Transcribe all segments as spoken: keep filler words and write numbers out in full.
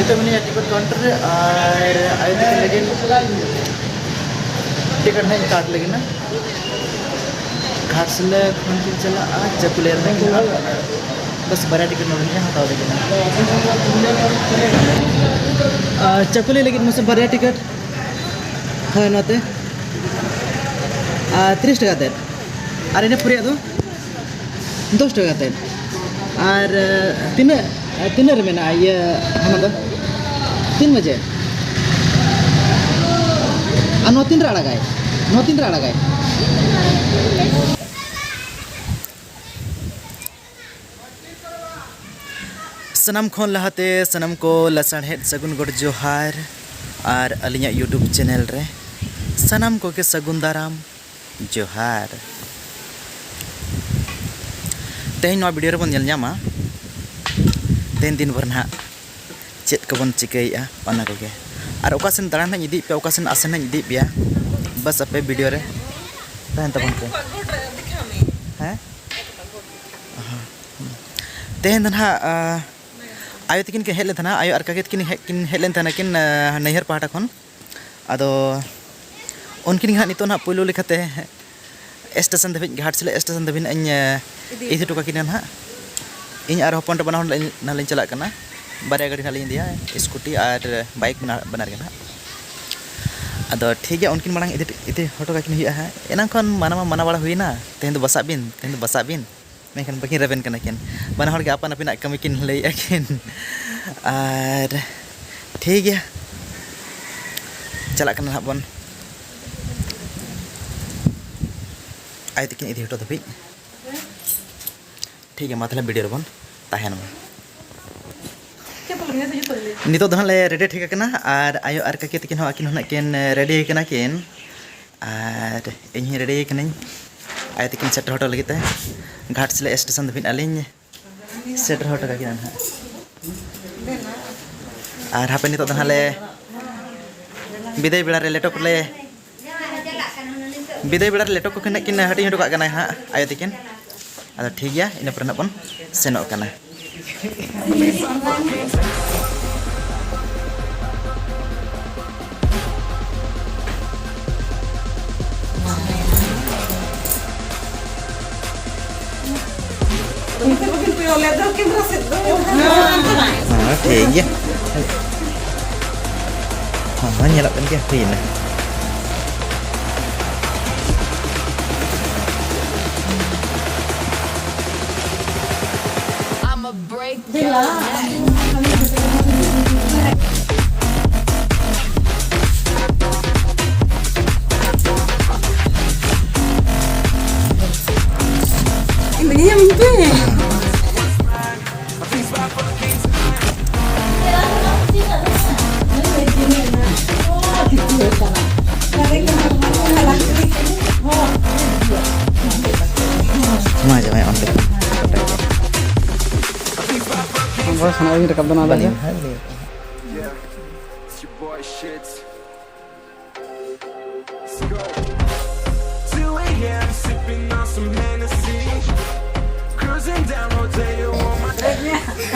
ᱱᱤᱛᱚᱜ ᱢᱮᱱᱟᱧᱟ ticket counter ᱨᱮ, ᱟᱨ ᱟᱭᱳ ᱛᱟᱹᱠᱤᱱ ᱞᱟᱹᱜᱤᱫ ᱴᱤᱠᱤᱴ ᱱᱟᱦᱟᱜ ᱤᱧ ᱠᱟᱴ ᱞᱟᱹᱜᱤᱫ ᱱᱟ᱾ ᱜᱷᱟᱴᱥᱤᱞᱟᱹ ᱠᱷᱚᱱ ᱠᱤᱱ ᱪᱟᱞᱟᱜᱼᱟ ᱪᱟᱹᱠᱩᱞᱤᱭᱟᱹ ᱨᱮ ᱠᱤᱱ ᱟᱬᱜᱚᱱᱟ᱾ ᱵᱟᱥ ᱵᱟᱨᱭᱟ ᱴᱤᱠᱤᱴ ᱱᱚᱰᱮ ᱞᱤᱧ ᱦᱟᱛᱟᱣ ᱞᱟᱹᱜᱤᱫ ᱱᱟ᱾ ᱟᱨ ᱪᱟᱹᱠᱩᱞᱤᱭᱟᱹ ᱞᱟᱹᱜᱤᱫ ᱢᱟᱥᱮ ᱵᱟᱨᱭᱟ ᱴᱤᱠᱤᱴ᱾ ᱦᱳᱭ, ᱱᱚᱛᱮ᱾ ᱟᱨ ᱛᱤᱨᱤᱥ ᱴᱟᱠᱟ ᱠᱟᱛᱮᱫ᱾ ᱟᱨ ᱤᱱᱟᱹ ᱯᱚᱨᱮᱭᱟᱜ ᱫᱚ ᱫᱚᱥ ᱴᱟᱠᱟ ᱠᱟᱛᱮᱫ᱾ ᱟᱨ ᱛᱤᱱᱟᱹᱜ, ᱛᱤᱱᱟᱹᱜ ᱨᱮ ᱢᱮᱱᱟᱜᱼᱟ ᱤᱭᱟᱹ ᱦᱟᱱᱟ ᱫᱚ? ᱛᱤᱱ ᱵᱟᱡᱮ? ᱟᱨ ᱱᱚᱣᱟ ᱛᱤᱱ ᱨᱮ ᱟᱲᱟᱜᱟᱭ? ᱱᱚᱣᱟ ᱛᱤᱱ ᱨᱮ ᱟᱲᱟᱜᱟᱭ? ᱥᱟᱱᱟᱢ ᱠᱷᱚᱱ ᱞᱟᱦᱟᱛᱮ ᱥᱟᱱᱟᱢ ᱠᱚ ᱞᱟᱥᱟᱲᱦᱮᱫ ᱥᱟᱹᱜᱩᱱ ᱜᱚᱰ ᱡᱚᱦᱟᱨ, ᱟᱨ ᱟᱹᱞᱤᱧᱟᱜ YouTube ᱪᱮᱱᱮᱞ ᱨᱮ ᱥᱟᱱᱟᱢ ᱠᱚᱜᱮ ᱥᱟᱹᱜᱩᱱ ᱫᱟᱨᱟᱢ ᱡᱚᱦᱟᱨ᱾ ᱛᱮᱦᱮᱧ ᱱᱚᱣᱟ ᱵᱷᱤᱰᱤᱭᱳ ᱨᱮᱵᱚᱱ ᱧᱮᱞ ᱧᱟᱢᱟ ᱛᱮᱦᱮᱧ ᱫᱤᱱ ᱵᱷᱳᱨ ᱱᱟᱦᱟᱜ ᱪᱮᱫ ᱠᱚᱵᱚᱱ ᱪᱤᱠᱟᱹᱭᱮᱫᱼᱟ ᱚᱱᱟ ᱠᱚᱜᱮ, ᱟᱨ ᱚᱠᱟ ᱥᱮᱱ ᱫᱟᱬᱟᱱ ᱦᱟᱸᱜ ᱤᱧ ᱤᱫᱤᱭᱮᱫ ᱯᱮᱭᱟ, ᱚᱠᱟ ᱥᱮᱱ ᱟᱥᱮᱱ ᱦᱟᱸᱜ ᱤᱧ ᱤᱫᱤᱭᱮᱫ ᱯᱮᱭᱟ, ᱵᱟᱥ ᱟᱯᱮ ᱵᱷᱤᱰᱤᱭᱳ ᱨᱮ ᱛᱟᱦᱮᱱ ᱛᱟᱵᱚᱱ ᱯᱮ᱾ ᱦᱮᱸ? ᱛᱮᱦᱮᱧ ᱫᱚ ᱱᱟᱦᱟᱜ, ᱟᱸ, ᱟᱭᱳ ᱛᱟᱹᱠᱤᱱ ᱠᱤᱱ ᱦᱮᱡ ᱞᱮᱱ ᱛᱟᱦᱮᱱᱟ, ᱟᱭᱳ ᱟᱨ ᱠᱟᱠᱤ ᱛᱟᱹᱠᱤᱱ ᱦᱮᱡ, ᱠᱤᱱ ᱦᱮᱡ ᱞᱮᱱ ᱛᱟᱦᱮᱱᱟ ᱠᱤᱱ, ᱟᱸ, ᱱᱟᱹᱭᱦᱟᱹᱨ ᱯᱟᱦᱴᱟ ᱠᱷᱚᱱ᱾ ᱟᱫᱚ ᱩᱱᱠᱤᱱ ᱜᱮ ᱱᱟᱦᱟᱜ ᱱᱤᱛᱚᱜ ᱱᱟᱦᱟᱜ ᱯᱳᱭᱞᱳ ᱞᱮᱠᱟᱛᱮ ᱥᱴᱮᱥᱚᱱ ᱫᱷᱟᱹᱵᱤᱡ, ᱜᱷᱟᱴᱥᱤᱞᱟᱹ ᱥᱴᱮᱥᱚᱱ ᱫᱷᱟᱹᱵᱤᱡ ᱤᱧ, ᱟᱸ, ᱤᱫᱤ ᱤᱫᱤ ᱦᱚᱴᱚ ᱠᱟᱹᱠᱤᱱᱟ ᱱᱟᱦᱟᱜ᱾ ᱤᱧ ᱟᱨ ᱦᱚᱯᱚᱱ ᱨᱮ ᱵᱟᱱᱟ ᱦᱚᱲ ᱞᱤᱧ, ᱱᱟᱦᱟᱜ ᱞᱤᱧ ᱪᱟᱞᱟᱜ ᱠᱟᱱᱟ᱾ ᱵᱟᱨᱭᱟ ᱜᱟᱹᱰᱤ ᱱᱟᱦᱟᱜ ᱞᱤᱧ ᱤᱫᱤᱭᱟ, ᱥᱠᱩᱴᱤ ᱟᱨ ᱵᱟᱭᱤᱠ ᱵᱟᱱᱟᱨ, ᱵᱟᱱᱟᱨ ᱜᱮ ᱱᱟᱦᱟᱜ᱾ ᱟᱫᱚ ᱴᱷᱤᱠ ᱜᱮᱭᱟ, ᱩᱱᱠᱤᱱ ᱢᱟᱲᱟᱝ ᱤᱫᱤ, ᱤᱫᱤ ᱦᱚᱴᱚ ᱠᱟᱹᱠᱤᱱ ᱦᱩᱭᱩᱜᱼᱟ ᱦᱟᱸᱜ᱾ ᱮᱱᱟᱝ ᱠᱷᱚᱱ ᱢᱟᱱᱟ ᱢᱟ ᱢᱟᱱᱟ ᱵᱟᱲᱟ ᱦᱩᱭᱱᱟ, "ᱛᱮᱦᱮᱧ ᱫᱚ ᱵᱟᱥᱟᱜ ᱵᱤᱱ, ᱛᱮᱦᱮᱧ ᱫᱚ ᱵᱟᱥᱟᱜ ᱵᱤᱱ", ᱢᱮᱱᱠᱷᱟᱱ ᱵᱟᱹᱠᱤᱱ ᱨᱮᱵᱮᱱ ᱠᱟᱱᱟ ᱠᱤᱱ᱾ ᱵᱟᱱᱟ ᱦᱚᱲ ᱜᱮ ᱟᱯᱟᱱ ᱟᱹᱯᱤᱱᱟᱜ ᱠᱟᱹᱢᱤ ᱠᱤᱱ ᱞᱟᱹᱭᱮᱫᱼᱟ ᱠᱤᱱ᱾ ᱟᱨ ᱴᱷᱤᱠ ᱜᱮᱭᱟ, ᱪᱟᱞᱟᱜ ᱠᱟᱱᱟ ᱱᱟᱦᱟᱜ ᱵᱚᱱ ᱟᱭᱳ ᱛᱟᱹᱠᱤᱱ ᱤᱫᱤ ᱦᱚᱴᱚ ᱫᱷᱟᱹᱵᱤᱡ᱾ ᱴᱷᱤᱠ ᱜᱮᱭᱟ, ᱢᱟ ᱛᱟᱦᱚᱞᱮ ᱵᱷᱤᱰᱤᱭᱳ ᱨᱮᱵᱚᱱ ᱛᱟᱦᱮᱱ ᱢᱟ᱾ ᱱᱤᱛᱚᱜ ᱫᱚ ᱦᱟᱸᱜ ᱞᱮ ᱨᱮᱰᱤ ᱴᱷᱤᱠ ᱟᱠᱟᱱᱟ, ᱟᱨ ᱟᱭᱳ ᱟᱨ ᱠᱟᱹᱠᱤ ᱛᱟᱹᱠᱤᱱ ᱦᱚᱸ, ᱟᱹᱠᱤᱱ ᱦᱚᱸ ᱱᱟᱜ ᱠᱤᱱ ᱨᱮᱰᱤ ᱟᱠᱟᱱᱟ ᱠᱤᱱ, ᱟᱨ ᱤᱧ ᱦᱚᱸ ᱨᱮᱰᱤ ᱟᱠᱟᱱᱟᱹᱧ ᱟᱭᱳ ᱛᱟᱹᱠᱤᱱ ᱥᱮᱴᱮᱨ ᱦᱚᱴᱚ ᱞᱟᱹᱜᱤᱫ ᱛᱮ᱾ ᱜᱷᱟᱴᱥᱤᱞᱟᱹ ᱥᱴᱮᱥᱚᱱ ᱫᱷᱟᱹᱵᱤᱡ ᱟᱹᱞᱤᱧ ᱥᱮᱴᱮᱨ ᱦᱚᱴᱚ ᱠᱟᱹᱠᱤᱱᱟ ᱱᱟᱦᱟᱜ᱾ ᱟᱨ ᱦᱟᱯᱮ ᱱᱤᱛᱚᱜ ᱫᱚ ᱱᱟᱦᱟᱜ ᱞᱮ ᱵᱤᱫᱟᱹᱭ ᱵᱮᱲᱟ ᱨᱮ ᱞᱮᱴᱚ ᱠᱚᱞᱮ, ᱵᱤᱫᱟᱹᱭ ᱵᱮᱲᱟ ᱨᱮ ᱞᱮᱴᱚ ᱠᱚ ᱠᱷᱚᱱᱟᱜ ᱠᱤᱱ ᱦᱟᱹᱴᱤᱧ ᱦᱚᱴᱚ ᱠᱟᱜ ᱠᱟᱱᱟ ᱦᱟᱸᱜ ᱟᱭᱳ ᱛᱟᱹᱠᱤᱱ᱾ ᱟᱫᱚ ᱴᱷᱤᱠ ᱜᱮᱭᱟ, ᱤᱱᱟᱹ ᱯᱚᱨᱮ ᱱᱟᱜ ᱵᱚᱱ ᱥᱮᱱᱚᱜ ᱠᱟᱱᱟ᱾ ᱦᱮᱸ, ᱴᱷᱤᱠ ᱜᱮᱭᱟ᱾ ᱦᱚᱸ, ᱧᱮᱞᱚᱜ ᱠᱟᱱ ᱜᱮᱭᱟ, ᱦᱩᱭᱱᱟ᱾ ᱢᱤᱱᱟᱹᱧᱟ ᱢᱮᱱᱛᱮ᱾ ᱢᱟ ᱡᱟᱶᱟᱭ ᱚᱱᱛᱮ᱾ ᱵᱚᱥ, ᱱᱚᱜᱼᱚᱭ ᱵᱤᱱ ᱨᱟᱠᱟᱵ ᱫᱟ ᱱᱚᱣᱟ ᱫᱚ᱾ ᱵᱟᱹᱞᱤᱧ ᱦᱟᱸᱜ ᱞᱟᱹᱭ ᱠᱟᱜᱼᱟ᱾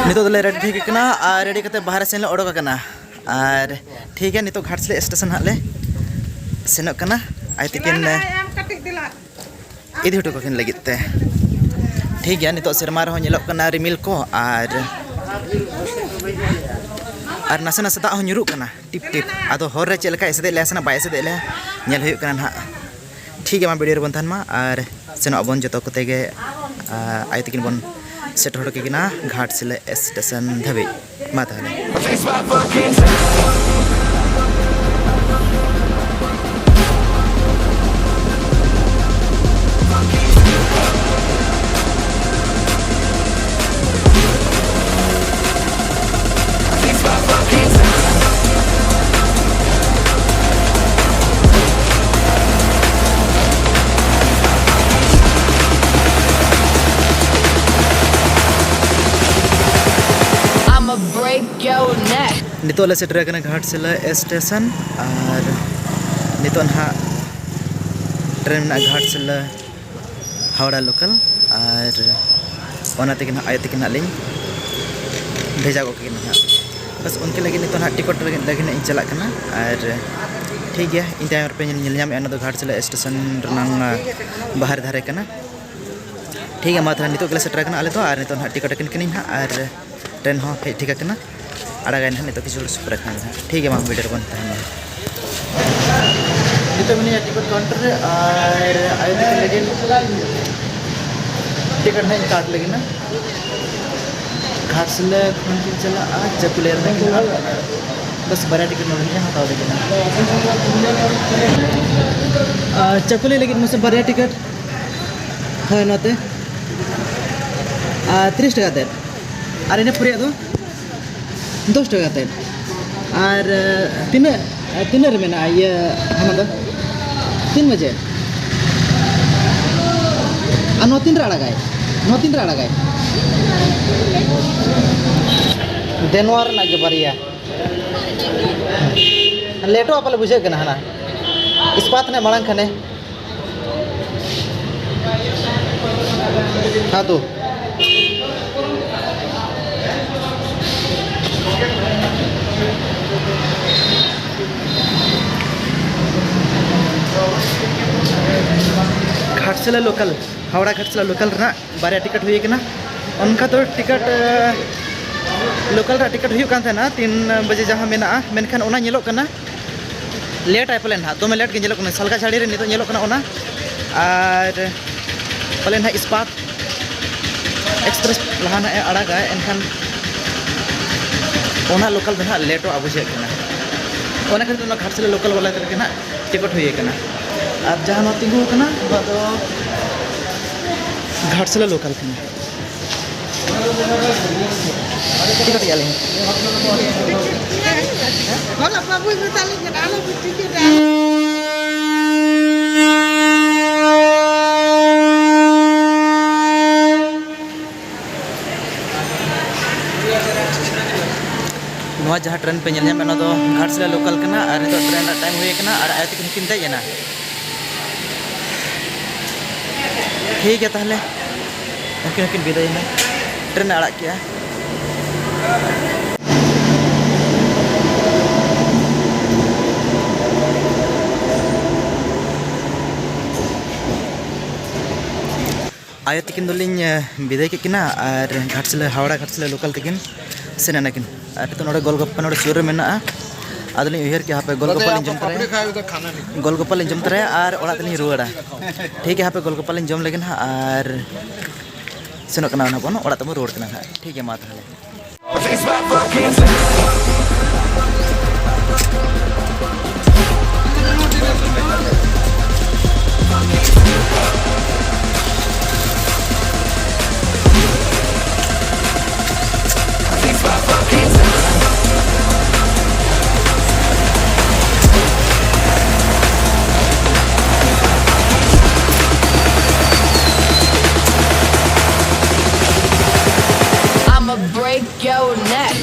ᱱᱤᱛᱚᱜ ᱫᱚᱞᱮ ᱨᱮᱰᱤ ᱴᱷᱤᱠ ᱠᱟᱱᱟ ᱟᱨ ᱨᱮᱰᱤ ᱠᱟᱛᱮ ᱵᱟᱦᱨᱮ ᱥᱮᱱ ᱞᱮ ᱚᱰᱚᱠ ᱟᱠᱟᱱᱟ᱾ ᱟᱨ ᱴᱷᱤᱠ ᱜᱮᱭᱟ, ᱱᱤᱛᱚᱜ ᱜᱷᱟᱴᱥᱤᱞᱟᱹ ᱥᱴᱮᱥᱚᱱ ᱦᱟᱸᱜ ᱞᱮ ᱥᱮᱱᱚᱜ ᱠᱟᱱᱟ᱾ ᱟᱭ ᱛᱤᱠᱤᱱ ᱤᱫᱤ ᱦᱚᱴᱚ ᱠᱟᱹᱠᱤᱱ ᱞᱟᱹᱜᱤᱫ ᱛᱮ᱾ ᱴᱷᱤᱠ ᱜᱮᱭᱟ, ᱱᱤᱛᱚᱜ ᱥᱮᱨᱢᱟ ᱨᱮᱦᱚᱸ ᱧᱮᱞᱚᱜ ᱠᱟᱱᱟ ᱨᱤᱢᱤᱞ ᱠᱚ, ᱟᱨ, ᱟᱨ ᱱᱟᱥᱮ ᱱᱟᱥᱮ ᱫᱟᱜ ᱦᱚᱸ ᱧᱩᱨᱩᱜ ᱠᱟᱱᱟ ᱴᱤᱯ ᱴᱤᱯ᱾ ᱟᱫᱚ ᱦᱚᱨ ᱨᱮ ᱪᱮᱫ ᱞᱮᱠᱟᱭ ᱮᱥᱮᱫᱮᱫ ᱞᱮᱭᱟ ᱥᱮ ᱱᱟᱜ ᱵᱟᱭ ᱮᱥᱮᱫᱮᱫ ᱞᱮᱭᱟ, ᱧᱮᱞ ᱦᱩᱭᱩᱜ ᱠᱟᱱᱟ ᱱᱟᱦᱟᱜ᱾ ᱴᱷᱤᱠ ᱜᱮᱭᱟ, ᱢᱟ ᱵᱷᱤᱰᱤᱭᱳ ᱨᱮᱵᱚᱱ ᱛᱟᱦᱮᱱ ᱢᱟ, ᱟᱨ ᱥᱮᱱᱚᱜ ᱟᱵᱚᱱ ᱡᱚᱛᱚ ᱠᱚᱛᱮ ᱜᱮ, ᱟᱨ ᱟᱭᱳ ᱛᱟᱹᱠᱤᱱ ᱵᱚᱱ ᱥᱮᱴᱮᱨ ᱦᱚᱴᱚ ᱠᱟᱹᱠᱤᱱᱟ ᱜᱷᱟᱴᱥᱤᱞᱟᱹ ᱥᱴᱮᱥᱚᱱ ᱫᱷᱟᱹᱵᱤᱡ᱾ ᱢᱟ ᱛᱟᱦᱚᱞᱮ᱾ I'ma break your neck. ᱱᱤᱛᱚᱜ ᱞᱮ ᱥᱮᱴᱮᱨ ᱟᱠᱟᱱᱟ ᱜᱷᱟᱴᱥᱤᱞᱟᱹ ᱥᱴᱮᱥᱚᱱ, ᱟᱨ ᱱᱤᱛᱚᱜ ᱱᱟᱦᱟᱜ ᱴᱨᱮᱱ ᱢᱮᱱᱟᱜᱼᱟ ᱜᱷᱟᱴᱥᱤᱞᱟᱹ ᱦᱟᱣᱲᱟ ᱞᱳᱠᱟᱞ, ᱟᱨ ᱚᱱᱟ ᱛᱮᱜᱮ ᱱᱟᱦᱟᱜ ᱟᱭᱳ ᱛᱟᱹᱠᱤᱱ ᱱᱟᱦᱟᱜ ᱞᱤᱧ ᱵᱷᱮᱡᱟ ᱜᱚᱫ ᱠᱟᱹᱠᱤᱱᱟ ᱱᱟᱦᱟᱜ᱾ ᱵᱟᱥ ᱩᱱᱠᱤᱱ ᱞᱟᱹᱜᱤᱫ ᱱᱤᱛᱚᱜ ᱱᱟᱦᱟᱜ ᱴᱤᱠᱤᱴ ᱞᱟᱹᱜᱤᱫ, ᱞᱟᱹᱜᱤᱫ ᱱᱟᱦᱟᱜ ᱤᱧ ᱪᱟᱞᱟᱜ ᱠᱟᱱᱟ, ᱟᱨ ᱴᱷᱤᱠ ᱜᱮᱭᱟ, ᱤᱧ ᱛᱟᱭᱚᱢ ᱨᱮᱯᱮ ᱧᱮᱞ, ᱧᱮᱞ ᱧᱟᱢᱮᱫᱼᱟ, ᱚᱱᱟ ᱫᱚ ᱜᱷᱟᱴᱥᱤᱞᱟᱹ ᱥᱴᱮᱥᱚᱱ ᱨᱮᱱᱟᱝ, ᱟ, ᱵᱟᱦᱨᱮ ᱫᱷᱟᱨᱮ ᱠᱟᱱᱟ᱾ ᱴᱷᱤᱠ ᱜᱮᱭᱟ, ᱢᱟ ᱛᱟᱦᱚᱞᱮ ᱱᱤᱛᱚᱜ ᱜᱮᱞᱮ ᱥᱮᱴᱮᱨ ᱟᱠᱟᱱᱟ ᱟᱞᱮ ᱫᱚ, ᱟᱨ ᱱᱤᱛᱚᱜ ᱱᱟᱦᱟᱜ ᱴᱤᱠᱤᱴ ᱟᱹᱠᱤᱱ ᱠᱟᱹᱱᱟᱹᱧ ᱱᱟᱦᱟᱜ, ᱟᱨ ᱴᱨᱮᱱ ᱦᱚᱸ ᱦᱮᱡ ᱴᱷᱤᱠ ᱟᱠᱟᱱᱟ, ᱟᱲᱟᱜᱟᱭ ᱱᱟᱦᱟᱜ ᱱᱤᱛᱚᱜ ᱠᱤᱪᱷᱩ ᱜᱷᱟᱹᱲᱤᱡ ᱯᱚᱨᱮ ᱠᱷᱟᱱ ᱜᱮ ᱱᱟᱦᱟᱜ᱾ ᱴᱷᱤᱠ ᱜᱮᱭᱟ, ᱢᱟ ᱵᱷᱤᱰᱤᱭᱳ ᱨᱮᱵᱚᱱ ᱛᱟᱦᱮᱱ ᱢᱟ᱾ ᱱᱤᱛᱚᱜ ᱢᱮᱱᱟᱧᱟ ᱴᱤᱠᱤᱴ ᱠᱟᱣᱩᱱᱴᱟᱨ ᱨᱮ, ᱟᱨ ᱟᱭᱳ ᱛᱟᱹᱠᱤᱱ ᱞᱟᱹᱜᱤᱫ ᱴᱤᱠᱤᱴ ᱱᱟᱦᱟᱜ ᱤᱧ ᱠᱟᱴ ᱞᱟᱹᱜᱤᱫ ᱱᱟ᱾ ᱜᱷᱟᱴᱥᱤᱞᱟᱹ ᱠᱷᱚᱱ ᱠᱤᱱ ᱪᱟᱞᱟᱜᱼᱟ ᱪᱟᱹᱠᱩᱞᱤᱭᱟᱹ ᱨᱮ ᱠᱤᱱ ᱟᱬᱜᱚᱱᱟ᱾ ᱵᱟᱥ ᱵᱟᱨᱭᱟ ᱴᱤᱠᱤᱴ ᱱᱚᱰᱮ ᱞᱤᱧ ᱦᱟᱛᱟᱣ ᱞᱟᱹᱜᱤᱫ ᱱᱟ᱾ ᱟᱨ ᱪᱟᱹᱠᱩᱞᱤᱭᱟᱹ ᱞᱟᱹᱜᱤᱫ ᱢᱟᱥᱮ ᱵᱟᱨᱭᱟ ᱴᱤᱠᱤᱴ᱾ ᱦᱳᱭ, ᱱᱚᱛᱮ᱾ ᱟᱨ ᱛᱤᱨᱤᱥ ᱴᱟᱠᱟ ᱠᱟᱛᱮᱫ᱾ ᱟᱨ ᱤᱱᱟᱹ ᱯᱚᱨᱮᱭᱟᱜ ᱫᱚ ᱫᱚᱥ ᱴᱟᱠᱟ ᱠᱟᱛᱮᱫ᱾ ᱟᱨ, ᱟᱨ ᱛᱤᱱᱟᱹᱜ, ᱛᱤᱱᱟᱹᱜ ᱨᱮ ᱢᱮᱱᱟᱜᱼᱟ ᱤᱭᱟᱹ ᱦᱟᱱᱟ ᱫᱚ? ᱛᱤᱱ ᱵᱟᱡᱮ? ᱟᱨ ᱱᱚᱣᱟ ᱛᱤᱱ ᱨᱮ ᱟᱲᱟᱜᱟᱭ? ᱱᱚᱣᱟ ᱛᱤᱱ ᱨᱮ ᱟᱲᱟᱜᱟᱭ? ᱫᱮ, ᱱᱚᱣᱟ ᱨᱮᱱᱟᱜ ᱜᱮ ᱵᱟᱨᱭᱟ᱾ ᱞᱮᱴᱚᱜᱼᱟ ᱯᱟᱞᱮ ᱵᱩᱡᱷᱟᱹᱜ ᱠᱟᱱᱟ ᱦᱟᱱᱟ᱾ ᱤᱥᱯᱟᱛ ᱱᱮ ᱢᱟᱲᱟᱝ ᱠᱷᱟᱱᱮ᱾ ᱦᱮᱸ ᱛᱚ᱾ ᱜᱷᱟᱴᱥᱤᱞᱟᱹ ᱞᱳᱠᱟᱞ, ᱦᱟᱣᱲᱟ ᱜᱷᱟᱴᱥᱤᱞᱟᱹ ᱞᱳᱠᱟᱞ ᱨᱮᱱᱟᱜ ᱵᱟᱨᱭᱟ ᱴᱤᱠᱤᱴ ᱦᱩᱭ ᱠᱟᱱᱟ᱾ ᱚᱱᱠᱟ ᱫᱚ ᱴᱤᱠᱤᱴ, ᱮ, ᱞᱳᱠᱟᱞ ᱨᱮᱭᱟᱜ ᱴᱤᱠᱤᱴ ᱦᱩᱭᱩᱜ ᱠᱟᱱ ᱛᱟᱦᱮᱱᱟ ᱛᱤᱱ ᱵᱟᱡᱮ ᱡᱟᱦᱟᱸ ᱢᱮᱱᱟᱜᱼᱟ, ᱢᱮᱱᱠᱷᱟᱱ ᱚᱱᱟ ᱧᱮᱞᱚᱜ ᱠᱟᱱᱟ ᱞᱮᱴ ᱟᱭ ᱯᱟᱞᱮᱱ ᱦᱟᱸᱜ, ᱫᱚᱢᱮ ᱞᱮᱴ ᱜᱮ ᱧᱮᱞᱚᱜ ᱠᱟᱱᱟ᱾ ᱥᱟᱞᱠᱟ ᱡᱷᱟᱹᱲᱤ ᱨᱮ ᱱᱤᱛᱚᱜ ᱧᱮᱞᱚᱜ ᱠᱟᱱᱟ ᱚᱱᱟ, ᱟᱨ ᱯᱟᱞᱮᱱ ᱦᱟᱸᱜ ᱤᱥᱯᱟᱛ ᱮᱠᱥᱯᱨᱮᱥ ᱞᱟᱦᱟ ᱱᱟᱜ ᱮ ᱟᱲᱟᱜᱟ, ᱮᱱᱠᱷᱟᱱ ᱚᱱᱟ ᱞᱳᱠᱟᱞ ᱫᱚ ᱱᱟᱦᱟᱜ ᱞᱮᱴᱚᱜᱼᱟ ᱵᱩᱡᱷᱟᱹᱜ ᱠᱟᱱᱟ᱾ ᱚᱱᱟ ᱠᱷᱟᱹᱛᱤᱨ ᱚᱱᱟ ᱜᱷᱟᱴᱥᱤᱞᱟᱹ ᱞᱳᱠᱟᱞ ᱵᱟᱞᱟ ᱨᱮᱜᱮ ᱱᱟᱦᱟᱜ ᱴᱤᱠᱤᱴ ᱦᱩᱭ ᱟᱠᱟᱱᱟ᱾ ᱟᱨ ᱡᱟᱦᱟᱸ ᱱᱚᱣᱟ ᱛᱤᱸᱜᱩ ᱟᱠᱟᱱᱟ, ᱱᱚᱣᱟ ᱫᱚ ᱜᱷᱟᱴᱥᱤᱞᱟᱹ ᱞᱳᱠᱟᱞ ᱠᱟᱱᱟ᱾ ᱴᱤᱠᱤᱴ ᱮᱫᱼᱟ ᱞᱤᱧ᱾ ᱦᱚᱞᱟ ᱵᱟᱹᱵᱩᱭ ᱢᱮᱛᱟ ᱞᱤᱧ ᱠᱟᱱᱟ, ᱟᱞᱚ ᱯᱮ ᱴᱤᱠᱤᱴᱟ᱾ ᱱᱚᱣᱟ ᱡᱟᱦᱟᱸ ᱴᱨᱮᱱ ᱯᱮ ᱧᱮᱞ ᱧᱟᱢᱮᱫ, ᱚᱱᱟ ᱫᱚ ᱜᱷᱟᱴᱥᱤᱞᱟᱹ ᱞᱳᱠᱟᱞ ᱠᱟᱱᱟ᱾ ᱟᱨ ᱱᱤᱛᱚᱜ ᱴᱨᱮᱱ ᱨᱮᱱᱟᱜ ᱴᱟᱭᱤᱢ ᱦᱩᱭ ᱟᱠᱟᱱᱟ ᱟᱨ ᱟᱭᱳ ᱛᱟᱹᱠᱤᱱ ᱦᱚᱸᱠᱤᱱ ᱫᱮᱡ ᱮᱱᱟ᱾ ᱴᱷᱤᱠ ᱜᱮᱭᱟ ᱛᱟᱦᱚᱞᱮ, ᱩᱱᱠᱤᱱ ᱦᱚᱸᱠᱤᱱ ᱵᱤᱫᱟᱹᱭᱮᱱᱟ, ᱴᱨᱮᱱ ᱮ ᱟᱲᱟᱜ ᱠᱮᱜᱼᱟ᱾ ᱟᱭᱳ ᱛᱤᱠᱤᱱ ᱫᱚᱞᱤᱧ ᱵᱤᱫᱟᱹᱭ ᱠᱮᱫ ᱠᱤᱱᱟ ᱟᱨ ᱜᱷᱟᱴᱥᱤᱞᱟᱹ, ᱦᱟᱣᱲᱟ ᱜᱷᱟᱴᱥᱤᱞᱟᱹ ᱞᱳᱠᱟᱞ ᱛᱤᱠᱤᱱ ᱥᱮᱱ ᱮᱱᱟ ᱠᱤᱱ᱾ ᱟᱨ ᱱᱤᱛᱚᱜ ᱱᱚᱰᱮ ᱜᱳᱞᱜᱚᱯᱯᱟ ᱱᱚᱰᱮ ᱥᱩᱨ ᱨᱮ ᱢᱮᱱᱟᱜᱼᱟ᱾ ᱟᱫᱚᱞᱤᱧ ᱩᱭᱦᱟᱹᱨ ᱠᱮᱫᱼᱟ, ᱦᱟᱯᱮ ᱜᱳᱞᱜᱚᱯᱯᱟ ᱞᱤᱧ ᱡᱚᱢ ᱛᱚᱨᱟᱭᱟ, ᱜᱳᱞᱜᱚᱯᱯᱟ ᱞᱤᱧ ᱡᱚᱢ ᱛᱚᱨᱟᱭᱟ ᱟᱨ ᱚᱲᱟᱜ ᱛᱮᱞᱤᱧ ᱨᱩᱣᱟᱹᱲᱟ᱾ ᱴᱷᱤᱠ ᱜᱮᱭᱟ, ᱦᱟᱯᱮ ᱜᱳᱞᱜᱚᱯᱯᱟ ᱞᱤᱧ ᱡᱚᱢ ᱞᱮᱜᱮ ᱱᱟᱦᱟᱜ ᱟᱨ ᱥᱮᱱᱚᱜ ᱠᱟᱱᱟ ᱦᱚᱯᱚᱱ, ᱚᱲᱟᱜ ᱛᱮᱵᱚᱱ ᱨᱩᱣᱟᱹᱲ ᱠᱟᱱᱟ ᱱᱟᱦᱟᱜ᱾ ᱴᱷᱤᱠ ᱜᱮᱭᱟ, ᱢᱟ ᱛᱟᱦᱚᱞᱮ᱾ I'ma break your neck.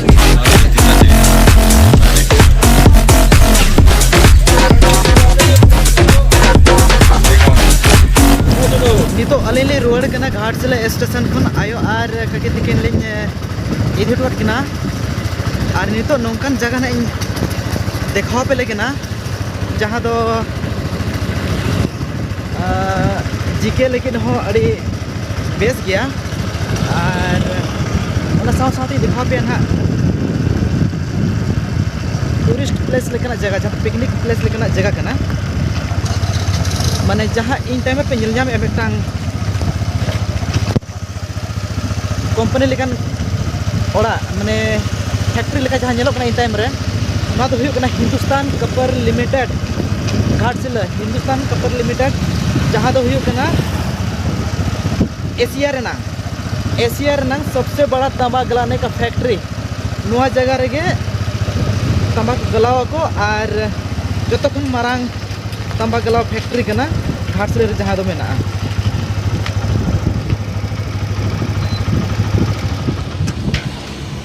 ᱱᱤᱛᱚᱜ ᱟᱹᱞᱤᱧ ᱞᱤᱧ ᱨᱩᱣᱟᱹᱲ ᱠᱟᱱᱟ ᱜᱷᱟᱴᱥᱤᱞᱟᱹ ᱥᱴᱮᱥᱚᱱ ᱠᱷᱚᱱ᱾ ᱟᱭᱳ ᱟᱨ ᱠᱟᱹᱠᱤ ᱛᱤᱠᱤᱱ ᱞᱤᱧ, ᱮ, ᱤᱫᱤ ᱦᱚᱴᱚ ᱠᱟᱫ ᱠᱤᱱᱟ᱾ ᱟᱨ ᱱᱤᱛᱚᱜ ᱱᱚᱝᱠᱟᱱ ᱡᱟᱭᱜᱟ ᱱᱟᱜ ᱤᱧ ᱫᱮᱠᱷᱟᱣ ᱟᱯᱮ ᱞᱟᱹᱜᱤᱫ ᱠᱟᱱᱟ, ᱡᱟᱦᱟᱸ ᱫᱚ, ᱟ, ᱡᱤᱠᱮ ᱞᱟᱹᱜᱤᱫ ᱦᱚᱸ ᱟᱹᱰᱤ ᱵᱮᱥ ᱜᱮᱭᱟ᱾ ᱟᱨ ᱚᱱᱟ ᱥᱟᱶ ᱥᱟᱶᱛᱮᱧ ᱫᱮᱠᱷᱟᱣ ᱟᱯᱮᱭᱟ ᱱᱟᱦᱟᱜ ᱴᱩᱨᱤᱥᱴ ᱯᱞᱮᱥ ᱞᱮᱠᱟᱱᱟᱜ ᱡᱟᱭᱜᱟ, ᱡᱟᱦᱟᱸ ᱫᱚ ᱯᱤᱠᱱᱤᱠ ᱯᱞᱮᱥ ᱞᱮᱠᱟᱱᱟᱜ ᱡᱟᱭᱜᱟ ᱠᱟᱱᱟ᱾ ᱢᱟᱱᱮ ᱡᱟᱦᱟᱸ ᱤᱧ ᱛᱟᱭᱚᱢ ᱨᱮᱯᱮ ᱧᱮᱞ ᱧᱟᱢᱮᱫᱼᱟ, ᱢᱤᱫᱴᱟᱝ ᱠᱳᱢᱯᱟᱱᱤ ᱞᱮᱠᱟᱱ ᱚᱲᱟᱜ, ᱢᱟᱱᱮ ᱯᱷᱮᱠᱴᱨᱤ ᱞᱮᱠᱟ ᱡᱟᱦᱟᱸ ᱧᱮᱞᱚᱜ ᱠᱟᱱᱟ ᱤᱧ ᱛᱟᱭᱚᱢ ᱨᱮ, ᱱᱚᱣᱟ ᱫᱚ ᱦᱩᱭᱩᱜ ᱠᱟᱱᱟ Hindustan copper limited, Ghatshila Hindustan copper limited, ᱡᱟᱦᱟᱸ ᱫᱚ ᱦᱩᱭᱩᱜ ᱠᱟᱱᱟ ᱮᱥᱤᱭᱟ ᱨᱮᱱᱟᱜ, ᱮᱥᱤᱭᱟ ᱨᱮᱱᱟᱜ ᱥᱚᱵᱥᱮ ᱵᱟᱲᱟ ᱛᱟᱸᱵᱟ ᱜᱟᱞᱟᱱ ᱠᱟ ᱯᱷᱮᱠᱴᱨᱤ᱾ ᱱᱚᱣᱟ ᱡᱟᱭᱜᱟ ᱨᱮᱜᱮ ᱛᱟᱸᱵᱟ ᱠᱚ ᱜᱟᱞᱟᱣ ᱟᱠᱚ ᱟᱨ ᱡᱚᱛᱚ ᱠᱷᱚᱱ ᱢᱟᱨᱟᱝ ᱛᱟᱸᱵᱟ ᱜᱟᱞᱟᱣ ᱯᱷᱮᱠᱴᱨᱤ ᱠᱟᱱᱟ ᱜᱷᱟᱴᱥᱤᱞᱟᱹ ᱨᱮ ᱡᱟᱦᱟᱸ ᱫᱚ ᱢᱮᱱᱟᱜᱼᱟ᱾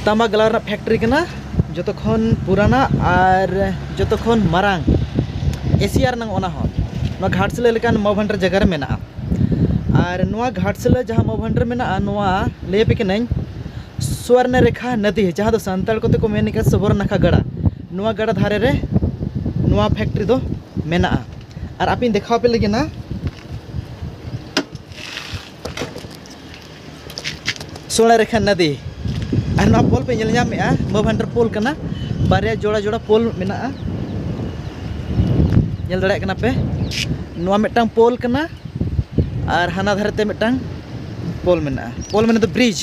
ᱛᱟᱸᱵᱟ ᱜᱟᱞᱟᱣ ᱨᱮᱱᱟᱜ ᱯᱷᱮᱠᱴᱨᱤ ᱠᱟᱱᱟ, ᱡᱚᱛᱚ ᱠᱷᱚᱱ ᱯᱩᱨᱟᱱᱟ ᱟᱨ ᱡᱚᱛᱚ ᱠᱷᱚᱱ ᱢᱟᱨᱟᱝ ᱮᱥᱤᱭᱟ ᱨᱮᱱᱟᱜ, ᱚᱱᱟ ᱦᱚᱸ ᱱᱚᱣᱟ ᱜᱷᱟᱴᱥᱤᱞᱟᱹ ᱞᱮᱠᱟᱱ ᱢᱚᱣ ᱵᱷᱟᱱᱰᱟᱨ ᱡᱟᱭᱜᱟ ᱨᱮ ᱢᱮᱱᱟᱜᱼᱟ᱾ ᱟᱨ ᱱᱚᱣᱟ ᱜᱷᱟᱴᱥᱤᱞᱟᱹ ᱡᱟᱦᱟᱸ ᱢᱚᱣ ᱵᱷᱟᱱᱰᱟᱨ ᱢᱮᱱᱟᱜᱼᱟ, ᱱᱚᱣᱟ ᱞᱟᱹᱭ ᱟᱯᱮ ᱠᱟᱹᱱᱟᱹᱧ ᱥᱩᱣᱚᱨᱱᱚ ᱨᱮᱠᱷᱟ ᱱᱚᱫᱤ, ᱡᱟᱦᱟᱸ ᱫᱚ ᱥᱟᱱᱛᱟᱲ ᱠᱚᱛᱮ ᱠᱚ ᱢᱮᱱ ᱠᱟᱜᱼᱟ ᱥᱩᱵᱚᱨᱱᱟᱠᱷᱟ ᱜᱟᱰᱟ, ᱱᱚᱣᱟ ᱜᱟᱰᱟ ᱫᱷᱟᱨᱮ ᱨᱮ ᱱᱚᱣᱟ ᱯᱷᱮᱠᱴᱨᱤ ᱫᱚ ᱢᱮᱱᱟᱜᱼᱟ᱾ ᱟᱨ ᱟᱯᱮᱧ ᱫᱮᱠᱷᱟᱣ ᱟᱯᱮ ᱞᱟᱹᱜᱤᱫ ᱱᱟ, ᱥᱩᱵᱚᱨᱱᱚᱨᱮᱠᱷᱟ ᱱᱚᱫᱤ᱾ ᱟᱨ ᱱᱚᱣᱟ ᱯᱳᱞ ᱯᱮ ᱧᱮᱞ ᱧᱟᱢᱮᱫᱼᱟ, ᱢᱚᱦᱟᱵᱷᱟᱱᱰᱟᱨ ᱯᱳᱞ ᱠᱟᱱᱟ᱾ ᱵᱟᱨᱭᱟ ᱡᱳᱲᱟ ᱡᱳᱲᱟ ᱯᱳᱞ ᱢᱮᱱᱟᱜᱼᱟ, ᱧᱮᱞ ᱫᱟᱲᱮᱭᱟᱜ ᱠᱟᱱᱟ ᱯᱮ᱾ ᱱᱚᱣᱟ ᱢᱤᱫᱴᱟᱝ ᱯᱳᱞ ᱠᱟᱱᱟ ᱟᱨ ᱦᱟᱱᱟ ᱫᱷᱟᱨᱮ ᱛᱮ ᱢᱤᱫᱴᱟᱝ ᱯᱳᱞ ᱢᱮᱱᱟᱜᱼᱟ᱾ ᱯᱳᱞ ᱢᱟᱱᱮ ᱫᱚ ᱵᱨᱤᱡᱽ᱾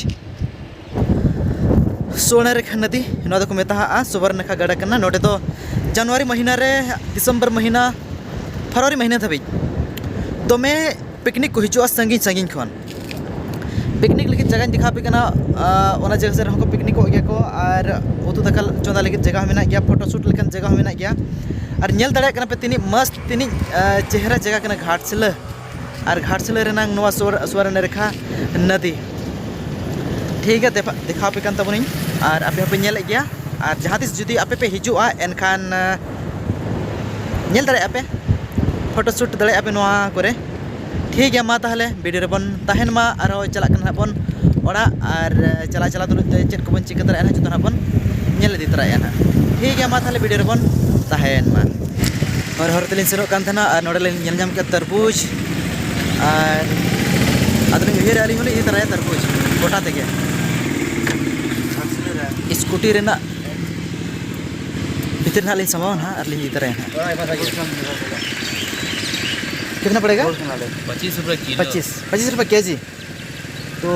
ᱥᱩᱵᱚᱨᱱᱚᱨᱮᱠᱷᱟ ᱱᱚᱫᱤ, ᱱᱚᱣᱟ ᱫᱚᱠᱚ ᱢᱮᱛᱟᱜᱼᱟ ᱥᱩᱵᱚᱨᱱᱚᱨᱮᱠᱷᱟ ᱜᱟᱰᱟ ᱠᱟᱱᱟ᱾ ᱱᱚᱰᱮ ᱫᱚ ᱡᱟᱱᱩᱣᱟᱨᱤ ᱢᱟᱹᱦᱤᱱᱟ ᱨᱮ, ᱰᱤᱥᱮᱢᱵᱚᱨ ᱢᱟᱹᱦᱤᱱᱟ, ᱯᱷᱮᱵᱽᱨᱩᱣᱟᱨᱤ ᱢᱟᱹᱦᱤᱱᱟ ᱫᱷᱟᱹᱵᱤᱡ ᱫᱚᱢᱮ ᱯᱤᱠᱱᱤᱠ ᱠᱚ ᱦᱤᱡᱩᱜᱼᱟ ᱥᱟᱺᱜᱤᱧ ᱥᱟᱺᱜᱤᱧ ᱠᱷᱚᱱ᱾ ᱯᱤᱠᱱᱤᱠ ᱞᱟᱹᱜᱤᱫ ᱡᱟᱭᱜᱟᱧ ᱫᱮᱠᱷᱟᱣ ᱟᱯᱮ ᱠᱟᱱᱟ᱾ ᱟᱨ ᱚᱱᱟ ᱡᱟᱭᱜᱟ ᱥᱮᱫ ᱨᱮᱦᱚᱸ ᱠᱚ ᱯᱤᱠᱱᱤᱠᱚᱜ ᱜᱮᱭᱟ ᱠᱚ, ᱟᱨ ᱩᱛᱩ ᱫᱟᱠᱟ ᱪᱚᱸᱫᱟ ᱞᱟᱹᱜᱤᱫ ᱡᱟᱭᱜᱟ ᱦᱚᱸ ᱢᱮᱱᱟᱜ ᱜᱮᱭᱟ, ᱯᱷᱳᱴᱳ ᱥᱩᱴ ᱞᱮᱠᱟᱱ ᱡᱟᱭᱜᱟ ᱦᱚᱸ ᱢᱮᱱᱟᱜ ᱜᱮᱭᱟ᱾ ᱟᱨ ᱧᱮᱞ ᱫᱟᱲᱮᱭᱟᱜ ᱠᱟᱱᱟ ᱯᱮ ᱛᱤᱱᱟᱹᱜ ᱢᱚᱥᱛ, ᱛᱤᱱᱟᱹᱜ, ᱟᱨ, ᱪᱮᱦᱨᱟ ᱡᱟᱭᱜᱟ ᱠᱟᱱᱟ ᱜᱷᱟᱴᱥᱤᱞᱟᱹ᱾ ᱟᱨ ᱜᱷᱟᱴᱥᱤᱞᱟᱹ ᱨᱮᱱᱟᱝ ᱱᱚᱣᱟ ᱥᱩᱵᱚᱨ-, ᱥᱩᱵᱚᱨᱱᱚᱨᱮᱠᱷᱟ ᱱᱚᱫᱤ᱾ ᱴᱷᱤᱠ ᱜᱮᱭᱟ, ᱫᱮᱯᱷᱟ-, ᱫᱮᱠᱷᱟᱣ ᱟᱯᱮ ᱠᱟᱱ ᱛᱟᱵᱚᱱᱟᱹᱧ, ᱟᱨ ᱟᱯᱮ ᱦᱚᱸᱯᱮ ᱧᱮᱞᱮᱫ ᱜᱮᱭᱟ᱾ ᱟᱨ ᱡᱟᱦᱟᱸ ᱛᱤᱥ ᱡᱩᱫᱤ ᱟᱯᱮ ᱯᱮ ᱦᱤᱡᱩᱜᱼᱟ, ᱮᱱᱠᱷᱟᱱ, ᱟᱸ, ᱧᱮᱞ ᱫᱟᱲᱮᱭᱟᱜᱼᱟ ᱯᱮ, ᱯᱷᱳᱴᱳ ᱥᱩᱴ ᱫᱟᱲᱮᱭᱟᱜᱼᱟ ᱯᱮ ᱱᱚᱣᱟ ᱠᱚᱨᱮ᱾ ᱴᱷᱤᱠ ᱜᱮᱭᱟ, ᱢᱟ ᱛᱟᱦᱚᱞᱮ ᱵᱷᱤᱰᱤᱭᱳ ᱨᱮᱵᱚᱱ ᱛᱟᱦᱮᱱ ᱢᱟ᱾ ᱟᱨᱦᱚᱸ ᱪᱟᱞᱟᱜ ᱠᱟᱱᱟ ᱦᱟᱸᱜ ᱵᱚᱱ ᱚᱲᱟᱜ, ᱟᱨ ᱪᱟᱞᱟᱣ ᱪᱟᱞᱟᱣ ᱛᱩᱞᱩᱡ ᱛᱮ ᱪᱮᱫ ᱠᱚᱵᱚᱱ ᱪᱤᱠᱟᱹ ᱛᱚᱨᱟᱭᱟ ᱱᱟᱦᱟᱜ, ᱡᱚᱛᱚ ᱱᱟᱦᱟᱜ ᱵᱚᱱ ᱧᱮᱞ ᱤᱫᱤ ᱛᱚᱨᱟᱭᱟ ᱱᱟᱦᱟᱜ᱾ ᱴᱷᱤᱠ ᱜᱮᱭᱟ, ᱢᱟ ᱛᱟᱦᱚᱞᱮ ᱵᱷᱤᱰᱤᱭᱳ ᱨᱮᱵᱚᱱ ᱛᱟᱦᱮᱱ ᱢᱟ᱾ ᱦᱚᱨ ᱦᱚᱨ ᱛᱮᱞᱤᱧ ᱥᱮᱱᱚᱜ ᱠᱟᱱ ᱛᱟᱦᱮᱱᱟ, ᱟᱨ ᱱᱚᱰᱮ ᱞᱤᱧ ᱧᱮᱞ ᱧᱟᱢ ᱠᱮᱫ ᱛᱟᱨᱵᱩᱡᱽ, ᱟᱨ ᱟᱫᱚᱞᱤᱧ ᱩᱭᱦᱟᱹᱨᱟ ᱟᱹᱞᱤᱧ ᱦᱚᱸᱞᱤᱧ ᱤᱫᱤ ᱛᱚᱨᱟᱭᱟ ᱛᱟᱨᱵᱩᱡᱽ ᱜᱚᱴᱟ ᱛᱮᱜᱮ᱾ ᱥᱠᱩᱴᱤ ᱨᱮᱱᱟᱜ ᱵᱷᱤᱛᱤᱨ ᱱᱟᱦᱟᱜ ᱞᱤᱧ ᱥᱟᱢᱵᱟᱣᱟ ᱱᱟᱦᱟᱜ, ᱟᱨ ᱞᱤᱧ ᱤᱫᱤ ᱛᱚᱨᱟᱭᱟ ᱱᱟᱦᱟᱜ᱾ कितना पड़ेगा? पच्चीस रुपये किलो। पच्चीस, पच्चीस रुपये केजी। तो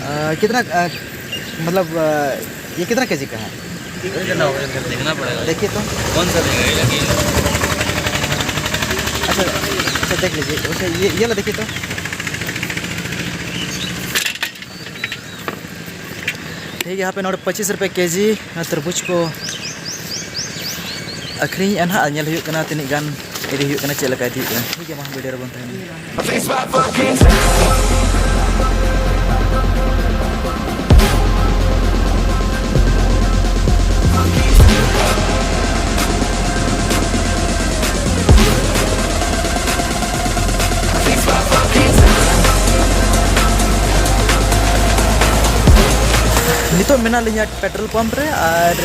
अ, कितना, अ, मतलब, अ, ये कितना केजी का है? देखना पड़ेगा। देखिए तो। कौन सा लेंगे? ये लगी। अच्छा, अच्छा, देख लीजिए। वैसे ये, ये ला देखिए तो। ठीक है, यहाँ पे नोट पच्चीस रुपये केजी तरबूज को ᱟᱹᱠᱷᱨᱤᱧᱮᱫᱼᱟ ᱱᱟᱦᱟᱜ, ᱧᱮᱞ ᱦᱩᱭᱩᱜ ᱠᱟᱱᱟ ᱛᱤᱱᱟᱹᱜ ᱜᱟᱱ ᱤᱫᱤ ᱦᱩᱭᱩᱜ ᱠᱟᱱᱟ, ᱪᱮᱫ ᱞᱮᱠᱟ ᱤᱫᱤ ᱦᱩᱭᱩᱜ ᱠᱟᱱᱟ᱾ ᱴᱷᱤᱠ ᱜᱮᱭᱟ, ᱢᱟ ᱵᱷᱤᱰᱤᱭᱳ ᱨᱮᱵᱚᱱ ᱛᱟᱦᱮᱱᱟ᱾ ᱱᱤᱛᱚᱜ ᱢᱮᱱᱟᱜ ᱞᱤᱧᱟ ᱯᱮᱴᱨᱳᱞ ᱯᱟᱢᱯ ᱨᱮ, ᱟᱨ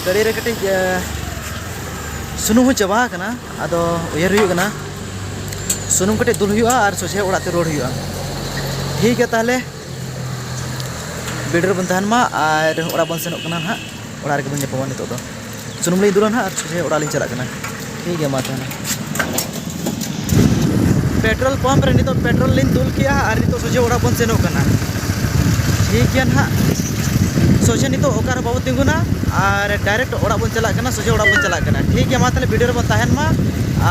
ᱜᱟᱹᱰᱤ ᱨᱮ ᱠᱟᱹᱴᱤᱡ, ᱮ, ᱥᱩᱱᱩᱢ ᱦᱚᱸ ᱪᱟᱵᱟ ᱟᱠᱟᱱᱟ᱾ ᱟᱫᱚ ᱩᱭᱦᱟᱹᱨ ᱦᱩᱭᱩᱜ ᱠᱟᱱᱟ ᱥᱩᱱᱩᱢ ᱠᱟᱹᱴᱤᱡ ᱫᱩᱞ ᱦᱩᱭᱩᱜᱼᱟ ᱟᱨ ᱥᱚᱡᱷᱮ ᱚᱲᱟᱜ ᱛᱮ ᱨᱩᱣᱟᱹᱲ ᱦᱩᱭᱩᱜᱼᱟ᱾ ᱴᱷᱤᱠ ᱜᱮᱭᱟ, ᱛᱟᱦᱚᱞᱮ ᱵᱷᱤᱰᱤᱭᱳ ᱨᱮᱵᱚᱱ ᱛᱟᱦᱮᱱ ᱢᱟ ᱟᱨ ᱚᱲᱟᱜ ᱵᱚᱱ ᱥᱮᱱᱚᱜ ᱠᱟᱱᱟ ᱱᱟᱦᱟᱜ᱾ ᱚᱲᱟᱜ ᱨᱮᱜᱮ ᱵᱚᱱ ᱧᱟᱯᱟᱢᱟ ᱱᱤᱛᱚᱜ ᱫᱚ᱾ ᱥᱩᱱᱩᱢ ᱞᱤᱧ ᱫᱩᱞᱟ ᱱᱟᱦᱟᱜ ᱟᱨ ᱥᱚᱡᱷᱮ ᱚᱲᱟᱜ ᱞᱤᱧ ᱪᱟᱞᱟᱜ ᱠᱟᱱᱟ᱾ ᱴᱷᱤᱠ ᱜᱮᱭᱟ, ᱢᱟ ᱛᱟᱦᱚᱞᱮ᱾ ᱯᱮᱴᱨᱳᱞ ᱯᱟᱢᱯ ᱨᱮ ᱱᱤᱛᱚᱜ ᱯᱮᱴᱨᱳᱞ ᱞᱤᱧ ᱫᱩᱞ ᱠᱮᱜᱼᱟ ᱟᱨ ᱱᱤᱛᱚᱜ ᱥᱚᱡᱷᱮ ᱚᱲᱟᱜ ᱵᱚᱱ ᱥᱮᱱᱚᱜ ᱠᱟᱱᱟ᱾ ᱴᱷᱤᱠ ᱜᱮᱭᱟ ᱱᱟᱦᱟᱜ, ᱥᱚᱡᱷᱮ ᱱᱤᱛᱚᱜ ᱚᱠᱟ ᱨᱮᱦᱚᱸ ᱵᱟᱵᱚᱱ ᱛᱤᱸᱜᱩᱱᱟ ᱟᱨ ᱰᱟᱭᱨᱮᱠᱴ ᱚᱲᱟᱜ ᱵᱚᱱ ᱪᱟᱞᱟᱜ ᱠᱟᱱᱟ, ᱥᱚᱡᱷᱮ ᱚᱲᱟᱜ ᱵᱚᱱ ᱪᱟᱞᱟᱜ ᱠᱟᱱᱟ᱾ ᱴᱷᱤᱠ ᱜᱮᱭᱟ, ᱢᱟ ᱛᱟᱦᱚᱞᱮ ᱵᱷᱤᱰᱤᱭᱳ ᱨᱮᱵᱚᱱ ᱛᱟᱦᱮᱱ ᱢᱟ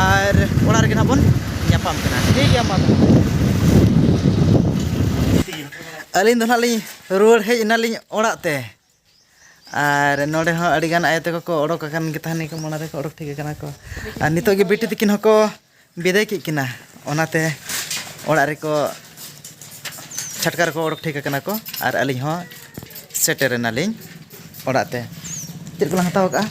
ᱟᱨ ᱚᱲᱟᱜ ᱨᱮᱜᱮ ᱱᱟᱦᱟᱜ ᱵᱚᱱ ᱧᱟᱯᱟᱢ ᱠᱟᱱᱟ᱾ ᱴᱷᱤᱠ ᱜᱮᱭᱟ, ᱢᱟ ᱛᱟᱦᱚᱞᱮ᱾ ᱟᱹᱞᱤᱧ ᱫᱚ ᱱᱟᱦᱟᱜ ᱞᱤᱧ ᱨᱩᱣᱟᱹᱲ ᱦᱮᱡ ᱮᱱᱟᱞᱤᱧ ᱚᱲᱟᱜ ᱛᱮ᱾ ᱟᱨ ᱱᱚᱰᱮ ᱦᱚᱸ ᱟᱹᱰᱤᱜᱟᱱ ᱟᱭᱳ ᱛᱟᱠᱚ ᱠᱚ ᱚᱰᱚᱠ ᱟᱠᱟᱱ ᱜᱮ ᱛᱟᱦᱮᱱ ᱜᱮᱠᱚ, ᱢᱟᱲᱟᱝ ᱨᱮᱠᱚ ᱚᱰᱚᱠ ᱴᱷᱤᱠ ᱟᱠᱟᱱᱟ ᱠᱚ᱾ ᱟᱨ ᱱᱤᱛᱚᱜ ᱜᱮ ᱵᱤᱴᱤ ᱛᱟᱹᱠᱤᱱ ᱦᱚᱸᱠᱚ ᱵᱤᱫᱟᱹᱭ ᱠᱮᱫ ᱠᱤᱱᱟ, ᱚᱱᱟᱛᱮ ᱚᱲᱟᱜ ᱨᱮᱠᱚ ᱪᱷᱟᱴᱠᱟ ᱨᱮᱠᱚ ᱚᱰᱚᱠ ᱴᱷᱤᱠ ᱟᱠᱟᱱᱟ ᱠᱚ᱾ ᱟᱨ ᱟᱹᱞᱤᱧ ᱦᱚᱸ ᱥᱮᱴᱮᱨ ᱮᱱᱟᱞᱤᱧ ᱚᱲᱟᱜ ᱛᱮ᱾ ᱪᱮᱫ ᱠᱚᱞᱟᱝ ᱦᱟᱛᱟᱣ ᱠᱟᱜᱼᱟ?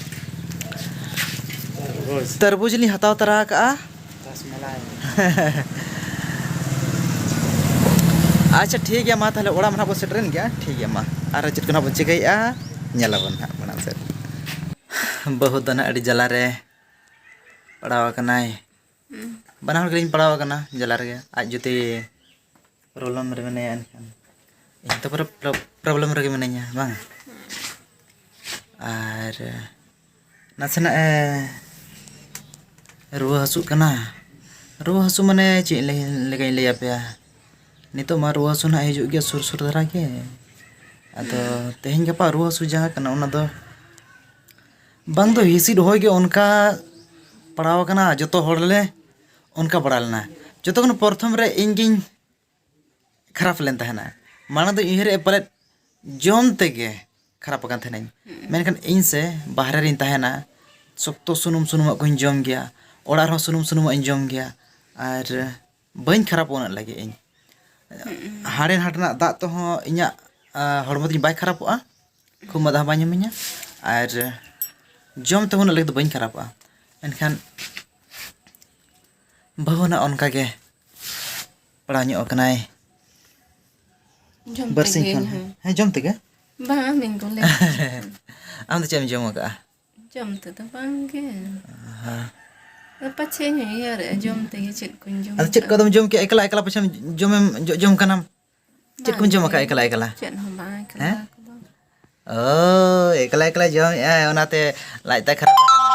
ᱛᱚᱨᱵᱩᱡᱽ᱾ ᱛᱚᱨᱵᱩᱡᱽ ᱞᱤᱧ ᱦᱟᱛᱟᱣ ᱛᱚᱨᱟ ᱟᱠᱟᱜᱼᱟ᱾ ᱨᱟᱥᱢᱟᱞᱟᱭ᱾ ᱟᱪᱪᱷᱟ, ᱴᱷᱤᱠ ᱜᱮᱭᱟ, ᱢᱟ ᱛᱟᱦᱚᱞᱮ ᱚᱲᱟᱜ ᱢᱟ ᱱᱟᱦᱟᱜ ᱵᱚᱱ ᱥᱮᱴᱮᱨᱮᱱ ᱜᱮᱭᱟ᱾ ᱴᱷᱤᱠ ᱜᱮᱭᱟ, ᱢᱟ ᱟᱨ ᱪᱮᱫ ᱠᱚ ᱱᱟᱦᱟᱜ ᱵᱚᱱ ᱪᱤᱠᱟᱹᱭᱮᱫᱼᱟ, ᱧᱮᱞᱟᱵᱚᱱ ᱱᱟᱦᱟᱜ ᱢᱟᱲᱟᱝ ᱥᱮᱫ᱾ ᱵᱟᱹᱦᱩ ᱫᱚ ᱱᱟᱦᱟᱜ ᱟᱹᱰᱤ ᱡᱟᱞᱟᱨᱮ ᱯᱟᱲᱟᱣ ᱟᱠᱟᱱᱟᱭ᱾ ᱦᱩᱸ᱾ ᱵᱟᱱᱟ ᱦᱚᱲ ᱜᱮᱞᱤᱧ ᱯᱟᱲᱟᱣ ᱟᱠᱟᱱᱟ ᱡᱟᱞᱟ ᱨᱮᱜᱮ᱾ ᱟᱡ ᱡᱩᱫᱤ ᱯᱨᱚᱵᱞᱮᱢ ᱨᱮ ᱢᱮᱱᱟᱭᱟ, ᱮᱱᱠᱷᱟᱱ ᱤᱧ ᱛᱚ ᱯᱩᱨᱟᱹ ᱯᱨᱚ-, ᱯᱨᱚᱵᱞᱮᱢ ᱨᱮᱜᱮ ᱢᱤᱱᱟᱹᱧᱟ, ᱵᱟᱝ? ᱟᱨ ᱱᱟᱥᱮᱱᱟᱜ ᱮ ᱨᱩᱣᱟᱹ ᱦᱟᱹᱥᱩᱜ ᱠᱟᱱᱟ᱾ ᱨᱩᱣᱟᱹ ᱦᱟᱹᱥᱩ ᱢᱟᱱᱮ ᱪᱮᱫ ᱞᱟᱹᱭ, ᱞᱮᱠᱟᱧ ᱞᱟᱹᱭ ᱟᱯᱮᱭᱟ? ᱱᱤᱛᱚᱜ ᱢᱟ ᱨᱩᱣᱟᱹ ᱦᱟᱹᱥᱩ ᱱᱟᱦᱟᱜ ᱦᱤᱡᱩᱜ ᱜᱮᱭᱟ ᱥᱩᱨ ᱥᱩᱨ ᱫᱷᱟᱨᱟ ᱜᱮ᱾ ᱟᱫᱚ ᱛᱮᱦᱮᱧ ᱜᱟᱯᱟ ᱨᱩᱣᱟᱹ ᱦᱟᱹᱥᱩ ᱡᱟᱦᱟᱸ ᱠᱟᱱᱟ, ᱚᱱᱟ ᱫᱚ ᱵᱟᱝ ᱫᱚ ᱦᱤᱸᱥᱤᱫ ᱦᱚᱭ ᱜᱮ ᱚᱱᱠᱟ ᱯᱟᱲᱟᱣ ᱟᱠᱟᱱᱟ, ᱡᱚᱛᱚ ᱦᱚᱲ ᱞᱮ ᱚᱱᱠᱟ ᱯᱟᱲᱟᱣ ᱞᱮᱱᱟ᱾ ᱡᱚᱛᱚ ᱠᱷᱚᱱ ᱯᱨᱚᱛᱷᱚᱢ ᱨᱮ ᱤᱧ ᱜᱤᱧ ᱠᱷᱟᱨᱟᱯ ᱞᱮᱱ ᱛᱟᱦᱮᱱᱟ᱾ ᱢᱟᱲᱟᱝ ᱫᱚᱧ ᱩᱭᱦᱟᱹᱨᱮᱫᱼᱟ ᱯᱟᱞᱮᱫ ᱡᱚᱢ ᱛᱮᱜᱮ ᱠᱷᱟᱨᱟᱯ ᱟᱠᱟᱱ ᱛᱟᱦᱮᱱᱟᱹᱧ᱾ ᱦᱩᱸ᱾ ᱢᱮᱱᱠᱷᱟᱱ ᱤᱧ ᱥᱮ ᱵᱟᱦᱨᱮ ᱨᱤᱧ ᱛᱟᱦᱮᱱᱟ, ᱥᱚᱠᱛᱚ ᱥᱩᱱᱩᱢ ᱥᱩᱱᱩᱢᱟᱜ ᱠᱚᱧ ᱡᱚᱢ ᱜᱮᱭᱟ, ᱚᱲᱟᱜ ᱨᱮᱦᱚᱸ ᱥᱩᱱᱩᱢ ᱥᱩᱱᱩᱢᱟᱜ ᱤᱧ ᱡᱚᱢ ᱜᱮᱭᱟ, ᱟᱨ ᱵᱟᱹᱧ ᱠᱷᱟᱨᱟᱯᱚᱜ ᱩᱱᱟᱹᱜ ᱞᱟᱹᱜᱤᱫ ᱤᱧ᱾ ᱦᱩᱸ᱾ ᱦᱟᱸᱰᱮ ᱱᱟᱰᱮᱱᱟᱜ ᱫᱟᱜ ᱛᱮᱦᱚᱸ ᱤᱧᱟᱹᱜ, ᱟ, ᱦᱚᱲᱢᱚ ᱛᱤᱧ ᱵᱟᱭ ᱠᱷᱟᱨᱟᱯᱚᱜᱼᱟ, ᱠᱷᱩᱜ ᱢᱟᱸᱫᱟ ᱦᱚᱸ ᱵᱟᱭ ᱧᱟᱢᱤᱧᱟ, ᱟᱨ ᱡᱚᱢ ᱛᱮᱦᱚᱸ ᱩᱱᱟᱹᱜ ᱞᱟᱹᱜᱤᱫ ᱫᱚ ᱵᱟᱹᱧ ᱠᱷᱟᱨᱟᱯᱚᱜᱼᱟ᱾ ᱮᱱᱠᱷᱟᱱ ᱵᱟᱹᱦᱩ ᱱᱟᱜ ᱚᱱᱠᱟ ᱜᱮ ᱯᱟᱲᱟᱣ ᱧᱚᱜ ᱟᱠᱟᱱᱟᱭ᱾ ᱡᱚᱢ ᱵᱟᱨᱥᱤᱧ ᱛᱮᱜᱮ ᱠᱷᱚᱱ᱾ ᱤᱧ ᱦᱚᱸ᱾ ᱦᱮᱸ, ᱡᱚᱢ ᱛᱮᱜᱮ᱾ ᱵᱟᱝ, ᱟᱢᱤᱧ ᱠᱚᱞᱮ᱾ ᱟᱢ ᱫᱚ ᱪᱮᱫ ᱮᱢ ᱡᱚᱢ ᱟᱠᱟᱫᱼᱟ? ᱡᱚᱢ ᱛᱮᱫᱚ ᱵᱟᱝ ᱜᱮ᱾ ᱟᱦᱟ᱾ ᱟᱫᱚ ᱯᱟᱪᱷᱮᱧ ᱩᱭᱦᱟᱹᱨᱮᱜᱼᱟ, ᱡᱚᱢ ᱛᱮᱜᱮ ᱪᱮᱫ ᱠᱚᱧ ᱡᱚᱢ ᱟᱫᱚ ᱪᱮᱫ ᱠᱟᱜᱼᱟ᱾ ᱠᱚ ᱟᱫᱚᱢ ᱡᱚᱢ ᱠᱮᱜᱼᱟ? ᱮᱠᱞᱟ ᱮᱠᱞᱟ ᱯᱟᱪᱷᱮᱢ ᱡᱚᱢᱮᱢ ᱡᱚ-, ᱡᱚᱢ ᱠᱟᱱᱟᱢ? ᱪᱮᱫ ᱠᱚᱢ ᱡᱚᱢ ᱟᱠᱟᱫ ᱮᱠᱞᱟ ᱮᱠᱞᱟ? ᱪᱮᱫ ᱦᱚᱸ ᱵᱟᱝ, ᱮᱠᱞᱟ ᱦᱮᱸ? ᱠᱚᱫᱚ᱾ ᱳ, ᱮᱠᱞᱟ ᱮᱠᱞᱟ ᱡᱚᱢᱮᱫᱼᱟᱭ, ᱚᱱᱟᱛᱮ ᱞᱟᱡ ᱛᱟᱭ ᱠᱷᱟᱨᱟᱯ ᱟᱠᱟᱱᱟ᱾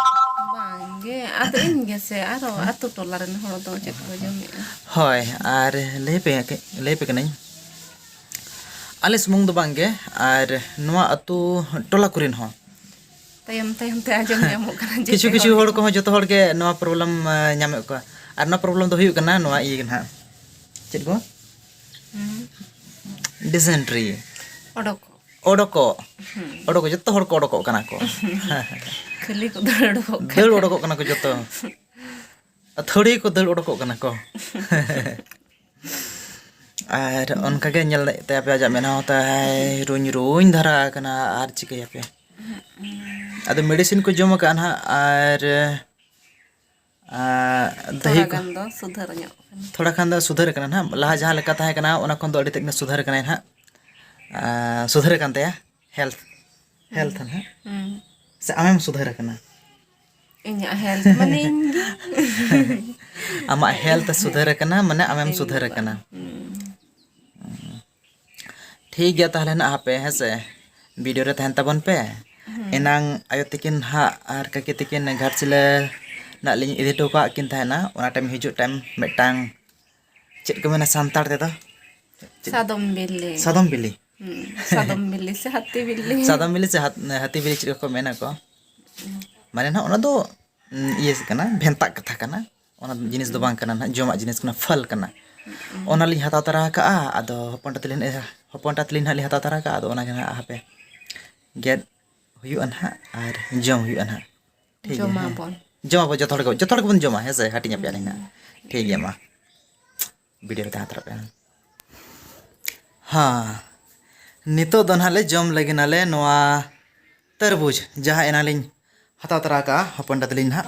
ᱵᱟᱝᱜᱮ, ᱟᱫᱚ ᱤᱧ ᱜᱮᱥᱮ, ᱟᱨᱚ ᱟᱛᱳ ᱴᱚᱞᱟ ᱨᱮᱱ ᱦᱚᱲ ᱫᱚ ᱪᱮᱫ ᱠᱚ ᱡᱚᱢᱮᱫᱼᱟ? ᱦᱳᱭ, ᱟᱨ ᱞᱟᱹᱭ ᱯᱮ, ᱞᱟᱹᱭ ᱯᱮ ᱠᱟᱹᱱᱟᱹᱧ, ᱟᱞᱮ ᱥᱩᱢᱩᱝ ᱫᱚ ᱵᱟᱝᱜᱮ, ᱟᱨ ᱱᱚᱣᱟ ᱟᱛᱳ ᱴᱚᱞᱟ ᱠᱚᱨᱮᱱ ᱦᱚᱸ᱾ ᱛᱟᱭᱚᱢ ᱛᱟᱭᱚᱢ ᱛᱮ ᱟᱸᱡᱚᱢ ᱧᱟᱢᱚᱜ ᱠᱟᱱᱟ ᱡᱮ ᱠᱤᱪᱷᱩ ᱯᱮ ᱠᱤᱪᱷᱩ ᱦᱚᱲ ᱦᱚᱲ ᱜᱮ᱾ ᱠᱚᱦᱚᱸ, ᱡᱚᱛᱚ ᱦᱚᱲ ᱜᱮ ᱱᱚᱣᱟ problem, ᱟᱸ, ᱧᱟᱢᱮᱫ ᱠᱚᱣᱟ᱾ ᱟᱨ ᱱᱚᱣᱟ problem ᱫᱚ ᱦᱩᱭᱩᱜ ᱠᱟᱱᱟ ᱱᱚᱣᱟ ᱤᱭᱟᱹ ᱜᱮ ᱱᱟᱦᱟᱜ, ᱪᱮᱫ ᱠᱚ? ᱦᱩᱸ᱾ Dysentery᱾ ᱚᱰᱚᱠᱚᱜ᱾ ᱚᱰᱚᱠᱚᱜ᱾ ᱦᱩᱸ᱾ ᱚᱰᱚᱠᱚᱜ, ᱡᱚᱛᱚ ᱦᱚᱲ ᱠᱚ ᱚᱰᱚᱠᱚᱜ ᱠᱟᱱᱟ ᱠᱚ᱾ ᱠᱷᱟᱹᱞᱤ ᱠᱚ ᱫᱟᱹᱲ ᱚᱰᱚᱠᱚᱜ ᱠᱟᱱᱟ᱾ ᱫᱟᱹᱲ ᱚᱰᱚᱠᱚᱜ ᱠᱟᱱᱟ ᱠᱚ ᱡᱚᱛᱚ᱾ ᱟᱹᱛᱷᱟᱹᱲᱤ ᱠᱚ ᱫᱟᱹᱲ ᱚᱰᱚᱠᱚᱜ ᱠᱟᱱᱟ ᱠᱚ᱾ ᱟᱨ ᱚᱱᱠᱟ ᱜᱮ ᱧᱮᱞ ᱛᱮ ᱟᱯᱮ ᱟᱡᱟᱜ ᱢᱮᱫᱦᱟ ᱦᱚᱸ ᱛᱟᱭ ᱨᱩᱧ ᱨᱩᱧ ᱫᱷᱟᱨᱟ ᱟᱠᱟᱱᱟ, ᱟᱨ ᱪᱤᱠᱟᱹᱭᱟᱯᱮ? ᱟᱫᱚ medicine ᱠᱚ ᱡᱚᱢ ᱟᱠᱟᱫᱼᱟ ᱱᱟᱦᱟᱜ, ᱟᱨ, ᱟᱨ ᱫᱟᱹᱦᱤ ᱛᱷᱚᱲᱟ ᱠᱚ ᱜᱟᱱ ᱫᱚ ᱥᱩᱫᱷᱟᱹᱨ ᱧᱚᱜ ᱠᱟᱱᱟ᱾ ᱛᱷᱚᱲᱟ ᱠᱷᱟᱱ ᱫᱚ ᱥᱩᱫᱷᱟᱹᱨ ᱟᱠᱟᱱᱟ ᱱᱟᱦᱟᱜ, ᱞᱟᱦᱟ ᱡᱟᱦᱟᱸ ᱞᱮᱠᱟ ᱛᱟᱦᱮᱸ ᱠᱟᱱᱟ ᱚᱱᱟ ᱠᱷᱚᱱ ᱫᱚ ᱟᱹᱰᱤ ᱛᱮᱫ ᱜᱮ ᱥᱩᱫᱷᱟᱹᱨ ᱟᱠᱟᱱᱟᱭ ᱱᱟᱦᱟᱜ, ᱟᱨ ᱥᱩᱫᱷᱟᱹᱨ ᱟᱠᱟᱱ ᱛᱟᱭᱟ health, health ᱱᱟᱦᱟᱜ᱾ ᱦᱩᱸ᱾ ᱥᱮ ᱟᱢᱮᱢ ᱥᱩᱫᱷᱟᱹᱨ ᱟᱠᱟᱱᱟ? ᱤᱧᱟᱹᱜ health ᱢᱟᱱᱮ ᱤᱧ ᱜᱮ᱾ ᱟᱢᱟᱜ health ᱥᱩᱫᱷᱟᱹᱨ ᱟᱠᱟᱱᱟ, ᱢᱟᱱᱮ ᱟᱢᱮᱢ ᱤᱧ ᱥᱩᱫᱷᱟᱹᱨ ᱵᱟᱵᱟ᱾ ᱟᱠᱟᱱᱟ᱾ ᱦᱩᱸ᱾ ᱴᱷᱤᱠ ᱜᱮᱭᱟ, ᱛᱟᱦᱚᱞᱮ ᱱᱟᱜ ᱦᱟᱯᱮ, ᱦᱮᱸ ᱥᱮ, video ᱨᱮ ᱛᱟᱦᱮᱱ ᱛᱟᱵᱚᱱ ᱯᱮ᱾ ᱦᱩᱸ᱾ ᱮᱱᱟᱝ ᱟᱭᱳ ᱛᱟᱹᱠᱤᱱ ᱦᱟᱸᱜ ᱟᱨ ᱠᱟᱹᱠᱤ ᱛᱟᱹᱠᱤᱱ ᱜᱷᱟᱴᱥᱤᱞᱟᱹ ᱱᱟᱜ ᱞᱤᱧ ᱤᱫᱤ ᱦᱚᱴᱚ ᱠᱟᱜ ᱠᱤᱱ ᱛᱟᱦᱮᱱᱟ, ᱚᱱᱟ time ᱦᱤᱡᱩᱜ time ᱢᱤᱫᱴᱟᱝ, ᱪᱮᱫ ᱠᱚ ᱢᱮᱱᱟ ᱥᱟᱱᱛᱟᱲ ᱛᱮᱫᱚ? ᱪᱮᱫ? ᱥᱟᱫᱚᱢ ᱵᱤᱞᱤ᱾ ᱥᱟᱫᱚᱢ ᱵᱤᱞᱤ᱾ ᱦᱩᱸ, ᱥᱟᱫᱚᱢ ᱵᱤᱞᱤ ᱥᱮ ᱦᱟᱹᱛᱤ ᱵᱤᱞᱤ? ᱥᱟᱫᱚᱢ ᱵᱤᱞᱤ ᱥᱮ ᱦᱟᱛ-, ᱦᱟᱹᱛᱤ ᱵᱤᱞᱤ, ᱪᱮᱫ ᱠᱚ ᱢᱮᱱᱟ ᱠᱚ? ᱢᱟᱱᱮ ᱱᱟᱦᱟᱜ ᱚᱱᱟ ᱫᱚ, ᱩᱸ, ᱤᱭᱟᱹ ᱠᱟᱱᱟ, ᱵᱷᱮᱱᱛᱟ ᱠᱟᱛᱷᱟ ᱠᱟᱱᱟ᱾ ᱚᱱᱟ ᱡᱤᱱᱤᱥ ᱫᱚ ᱵᱟᱝ ᱠᱟᱱᱟ ᱱᱟᱦᱟᱜ, ᱡᱚᱢᱟᱜ ᱡᱤᱱᱤᱥ ᱠᱟᱱᱟ, ᱯᱷᱚᱞ ᱠᱟᱱᱟ᱾ ᱦᱩᱸ᱾ ᱚᱱᱟ ᱞᱤᱧ ᱦᱟᱛᱟᱣ ᱛᱚᱨᱟ ᱟᱠᱟᱜᱼᱟ, ᱟᱫᱚ ᱦᱚᱯᱚᱱ ᱴᱟᱹᱛᱤ ᱞᱤᱧ, ᱦᱚᱯᱚᱱ ᱴᱟᱹᱛᱤ ᱞᱤᱧ ᱱᱟᱦᱟᱜ ᱞᱤᱧ ᱦᱟᱛᱟᱣ ᱛᱚᱨᱟ ᱟᱠᱟᱜᱼᱟ, ᱟᱫᱚ ᱚᱱᱟ ᱜᱮ ᱱᱟᱦᱟᱜ ᱦᱟᱯᱮ ᱜᱮᱫ ᱦᱩᱭᱩᱜᱼᱟ ᱱᱟᱦᱟᱜ ᱟᱨ ᱡᱚᱢ ᱦᱩᱭᱩᱜᱼᱟ ᱱᱟᱦᱟᱜ᱾ ᱴᱷᱤᱠ ᱜᱮᱭᱟ, ᱦᱮᱸ᱾ ᱡᱚᱢᱟᱵᱚᱱ᱾ ᱡᱚᱢᱟᱵᱚᱱ, ᱡᱚᱛᱚ ᱦᱚᱲ ᱜᱮ, ᱡᱚᱛᱚ ᱦᱚᱲ ᱜᱮᱵᱚᱱ ᱡᱚᱢᱟ, ᱦᱮᱸ ᱥᱮ? ᱦᱟᱹᱴᱤᱧ ᱟᱯᱮᱭᱟ ᱞᱤᱧ ᱱᱟᱦᱟᱜ᱾ ᱦᱩᱸ᱾ ᱴᱷᱤᱠ ᱜᱮᱭᱟ, ᱢᱟ᱾ Video ᱨᱮ ᱛᱟᱦᱮᱸ ᱦᱟᱛᱟᱲᱚᱜ ᱯᱮ᱾ ᱦᱮᱸ, ᱱᱤᱛᱚᱜ ᱫᱚ ᱱᱟᱦᱟᱜ ᱞᱮ ᱡᱚᱢ ᱞᱟᱹᱜᱤᱫ ᱱᱟᱞᱮ ᱱᱚᱣᱟ ᱛᱟᱨᱵᱩᱡᱽ, ᱡᱟᱦᱟᱸ ᱮᱱᱟᱝ ᱞᱤᱧ ᱦᱟᱛᱟᱣ ᱛᱚᱨᱟ ᱟᱠᱟᱜᱼᱟ ᱦᱚᱯᱚᱱ ᱴᱟᱹᱛᱤ ᱞᱤᱧ ᱱᱟᱦᱟᱜ᱾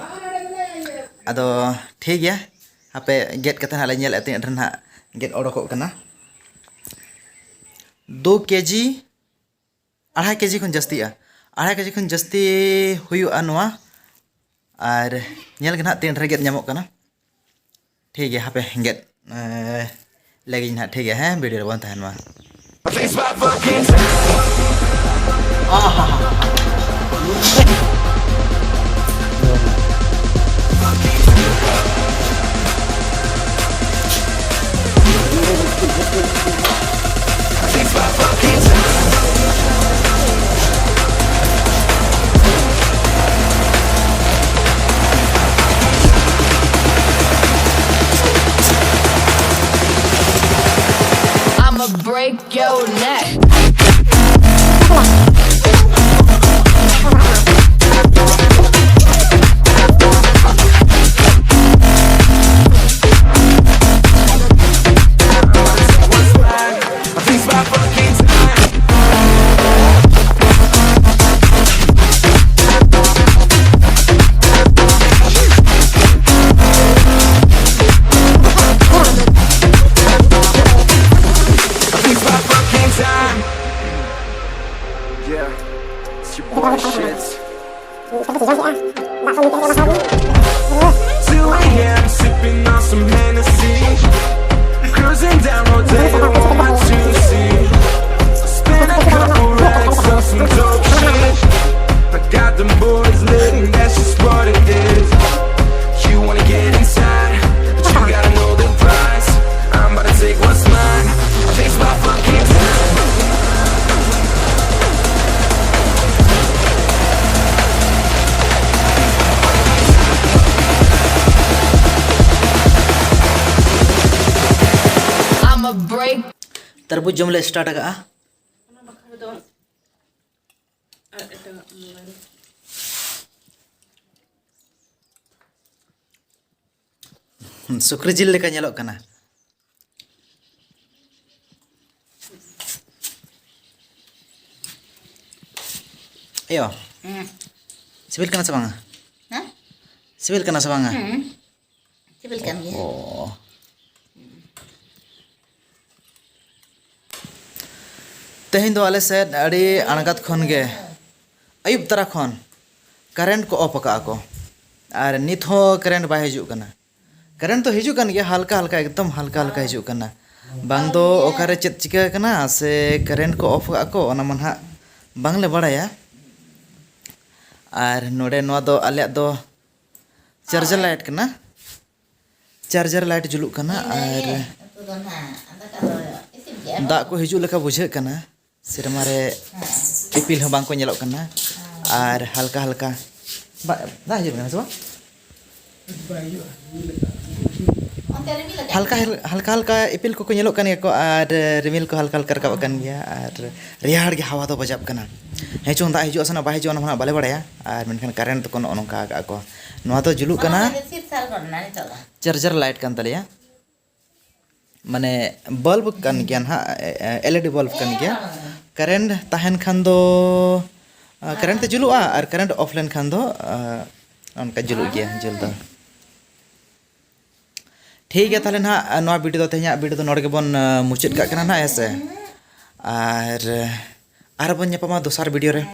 ᱟᱫᱚ ᱴᱷᱤᱠ ᱜᱮᱭᱟ, ᱦᱟᱯᱮ ᱜᱮᱫ ᱠᱟᱛᱮ ᱱᱟᱦᱟᱜ ᱞᱮ ᱧᱮᱞᱮᱫᱼᱟ ᱛᱤᱱᱟᱹᱜ ᱰᱷᱮᱨ ᱱᱟᱦᱟᱜ ᱜᱮᱫ ᱚᱰᱚᱠᱚᱜ ᱠᱟᱱᱟ᱾ ᱫᱩ ᱠᱮᱡᱤ, ᱟᱲᱟᱭ ᱠᱮᱡᱤ ᱠᱷᱚᱱ ᱡᱟᱹᱥᱛᱤᱜᱼᱟ᱾ ᱟᱲᱟᱭ ᱠᱮᱡᱤ ᱠᱷᱚᱱ ᱡᱟᱹᱥᱛᱤ ᱦᱩᱭᱩᱜᱼᱟ ᱱᱚᱣᱟ᱾ ᱟᱨ ᱧᱮᱞ ᱜᱮ ᱱᱟᱦᱟᱜ ᱛᱤᱱᱟᱹᱜ ᱰᱷᱮᱨ ᱜᱮᱫ ᱧᱟᱢᱚᱜ ᱠᱟᱱᱟ᱾ ᱴᱷᱤᱠ ᱜᱮᱭᱟ, ᱦᱟᱯᱮ ᱜᱮᱫ, ᱮ, ᱞᱟᱹᱜᱤᱫ ᱱᱟᱦᱟᱜ, ᱴᱷᱤᱠ ᱜᱮᱭᱟ, ᱦᱮᱸ, ᱵᱷᱤᱰᱤᱭᱳ ᱨᱮᱵᱚᱱ ᱛᱟᱦᱮᱱ ᱢᱟ᱾ I'ma break your neck. Yeah, it's your boy Shits. Two a m sipping on some Hennessy. Cruising down Rodeo on my two C. Spent a couple racks on some dope shit. I got them boys lit and that's just what it is. You wanna get inside, but you gotta know the price. I'm about to take what's mine. Face my fucking time. I'ma break. ᱛᱟᱨᱵᱩᱡ ᱡᱚᱢ ᱞᱮ start ᱟᱠᱟᱜᱼᱟ᱾ ᱚᱱᱟ ᱵᱟᱠᱷᱨᱟ ᱫᱚ ᱟᱨ ᱮᱴᱟᱜᱟᱜ mobile. ᱥᱩᱠᱨᱤ ᱡᱤᱞ ᱞᱮᱠᱟ ᱧᱮᱞᱚᱜ ᱠᱟᱱᱟ᱾ ᱮᱭᱳ, ᱦᱩᱸ᱾ ᱥᱤᱵᱤᱞ ᱠᱟᱱᱟ ᱥᱮ ᱵᱟᱝᱟ? ᱦᱮᱸ? ᱥᱤᱵᱤᱞ ᱠᱟᱱᱟ ᱥᱮ ᱵᱟᱝᱟ? ᱦᱩᱸ᱾ ᱥᱤᱵᱤᱞ ᱠᱟᱱ ᱜᱮᱭᱟ᱾ ᱚ᱾ ᱛᱮᱦᱮᱧ ᱫᱚ ᱟᱞᱮ ᱥᱮᱫ ᱟᱹᱰᱤ ᱟᱬᱜᱟᱛ ᱠᱷᱚᱱ ᱜᱮ, ᱟᱹᱭᱩᱵ ᱛᱟᱨᱟ ᱠᱷᱚᱱ ᱠᱟᱨᱮᱱᱴ ᱠᱚ ᱚᱯᱷ ᱟᱠᱟᱫᱼᱟ ᱠᱚ, ᱟᱨ ᱱᱤᱛ ᱦᱚᱸ ᱠᱟᱨᱮᱱᱴ ᱵᱟᱭ ᱦᱤᱡᱩᱜ ᱠᱟᱱᱟ᱾ ᱠᱟᱨᱮᱱᱴ ᱫᱚ ᱦᱤᱡᱩᱜ ᱠᱟᱱ ᱜᱮᱭᱟ, ᱦᱟᱞᱠᱟ ᱦᱟᱞᱠᱟ, ᱮᱠᱫᱚᱢ ᱦᱟᱞᱠᱟ ᱦᱟᱞᱠᱟ ᱦᱤᱡᱩᱜ ᱠᱟᱱᱟ᱾ ᱵᱟᱝ ᱫᱚ ᱚᱠᱟᱨᱮ ᱪᱮᱫ ᱪᱤᱠᱟᱹ ᱟᱠᱟᱱᱟ ᱥᱮ ᱠᱟᱨᱮᱱᱴ ᱠᱚ ᱚᱯᱷ ᱠᱟᱜᱼᱟ ᱠᱚ, ᱚᱱᱟ ᱢᱟ ᱱᱟᱦᱟᱜ ᱵᱟᱝᱞᱮ ᱵᱟᱲᱟᱭᱟ᱾ ᱟᱨ ᱱᱚᱰᱮ ᱱᱚᱣᱟ ᱫᱚ ᱟᱞᱮᱭᱟᱜ ᱫᱚ ᱪᱟᱨᱡᱟᱨ ᱞᱟᱭᱤᱴ ᱠᱟᱱᱟ᱾ ᱪᱟᱨᱡᱟᱨ ᱞᱟᱭᱤᱴ ᱡᱩᱞᱩᱜ ᱠᱟᱱᱟ ᱟᱨ ᱫᱟᱜ ᱠᱚ ᱦᱤᱡᱩᱜ ᱞᱮᱠᱟ ᱵᱩᱡᱷᱟᱹᱜ ᱠᱟᱱᱟ᱾ ᱥᱮᱨᱢᱟ ᱨᱮ ᱤᱯᱤᱞ ᱦᱚᱸ ᱵᱟᱝ ᱠᱚ ᱧᱮᱞᱚᱜ ᱠᱟᱱᱟ᱾ ᱟᱨ ᱦᱟᱞᱠᱟ ᱦᱟᱞᱠᱟ ᱫᱟᱜ ᱦᱤᱡᱩᱜ ᱠᱟᱱᱟ ᱥᱮ ᱵᱟᱝ? ᱦᱟᱞᱠᱟ ᱦᱟᱞᱠᱟ ᱦᱟᱞᱠᱟ ᱤᱯᱤᱞ ᱠᱚᱠᱚ ᱧᱮᱞᱚᱜ ᱠᱟᱱ ᱜᱮᱭᱟ ᱠᱚ, ᱟᱨ ᱨᱤᱢᱤᱞ ᱠᱚ ᱦᱟᱞᱠᱟ ᱦᱟᱞᱠᱟ ᱨᱟᱠᱟᱵ ᱟᱠᱟᱱ ᱜᱮᱭᱟ, ᱟᱨ ᱨᱮᱭᱟᱲ ᱜᱮ ᱦᱟᱣᱟ ᱫᱚ ᱵᱟᱡᱟᱜ ᱠᱟᱱᱟ᱾ ᱦᱮᱸ ᱪᱚᱝ ᱫᱟᱜ ᱦᱤᱡᱩᱜᱼᱟ ᱥᱮ ᱵᱟᱭ ᱦᱤᱡᱩᱜᱼᱟ, ᱚᱱᱟ ᱢᱟ ᱱᱟᱦᱟᱜ ᱵᱟᱞᱮ ᱵᱟᱲᱟᱭᱟ᱾ ᱟᱨ ᱢᱮᱱᱠᱷᱟᱱ ᱠᱟᱨᱮᱱᱴ ᱫᱚᱠᱚ ᱱᱚᱜᱼᱚ ᱱᱚᱝᱠᱟ ᱟᱠᱟᱫ ᱠᱚ᱾ ᱱᱚᱣᱟ ᱫᱚ ᱡᱩᱞᱩᱜ ᱠᱟᱱᱟ᱾ ᱪᱟᱨᱡᱟᱨ ᱞᱟᱭᱤᱴ ᱠᱟᱱ ᱛᱟᱞᱮᱭᱟ᱾ ᱢᱟᱱᱮ ᱵᱟᱞᱵ ᱠᱟᱱ ᱜᱮᱭᱟ ᱱᱟᱦᱟᱜ, ᱮᱞ ᱤ ᱰᱤ ᱵᱟᱞᱵ ᱠᱟᱱ ᱜᱮᱭᱟ᱾ ᱠᱟᱨᱮᱱᱴ ᱛᱟᱦᱮᱱ ᱠᱷᱟᱱ ᱫᱚ ᱠᱟᱨᱮᱱᱴ ᱛᱮ ᱡᱩᱞᱩᱜᱼᱟ, ᱟᱨ ᱠᱟᱨᱮᱱᱴ ᱚᱯᱷ ᱞᱮᱱᱠᱷᱟᱱ ᱫᱚ ᱚᱱᱠᱟ ᱡᱩᱞᱩᱜ ᱜᱮᱭᱟ ᱡᱩᱞ ᱫᱚ᱾ ᱴᱷᱤᱠ ᱜᱮᱭᱟ, ᱛᱟᱦᱚᱞᱮ ᱱᱟᱦᱟᱜ ᱱᱚᱣᱟ ᱵᱷᱤᱰᱤᱭᱳ ᱫᱚ, ᱛᱮᱦᱮᱧᱟᱜ ᱵᱷᱤᱰᱤᱭᱳ ᱫᱚ ᱱᱚᱰᱮ ᱜᱮᱵᱚᱱ ᱢᱩᱪᱟᱹᱫ ᱠᱟᱜ ᱠᱟᱱᱟ ᱱᱟᱦᱟᱜ, ᱦᱮᱸ ᱥᱮ? ᱟᱨ ᱟᱨᱦᱚᱸ ᱵᱚᱱ ᱧᱟᱯᱟᱢᱟ ᱫᱚᱥᱟᱨ ᱵᱷᱤᱰᱤᱭᱳ ᱨᱮ᱾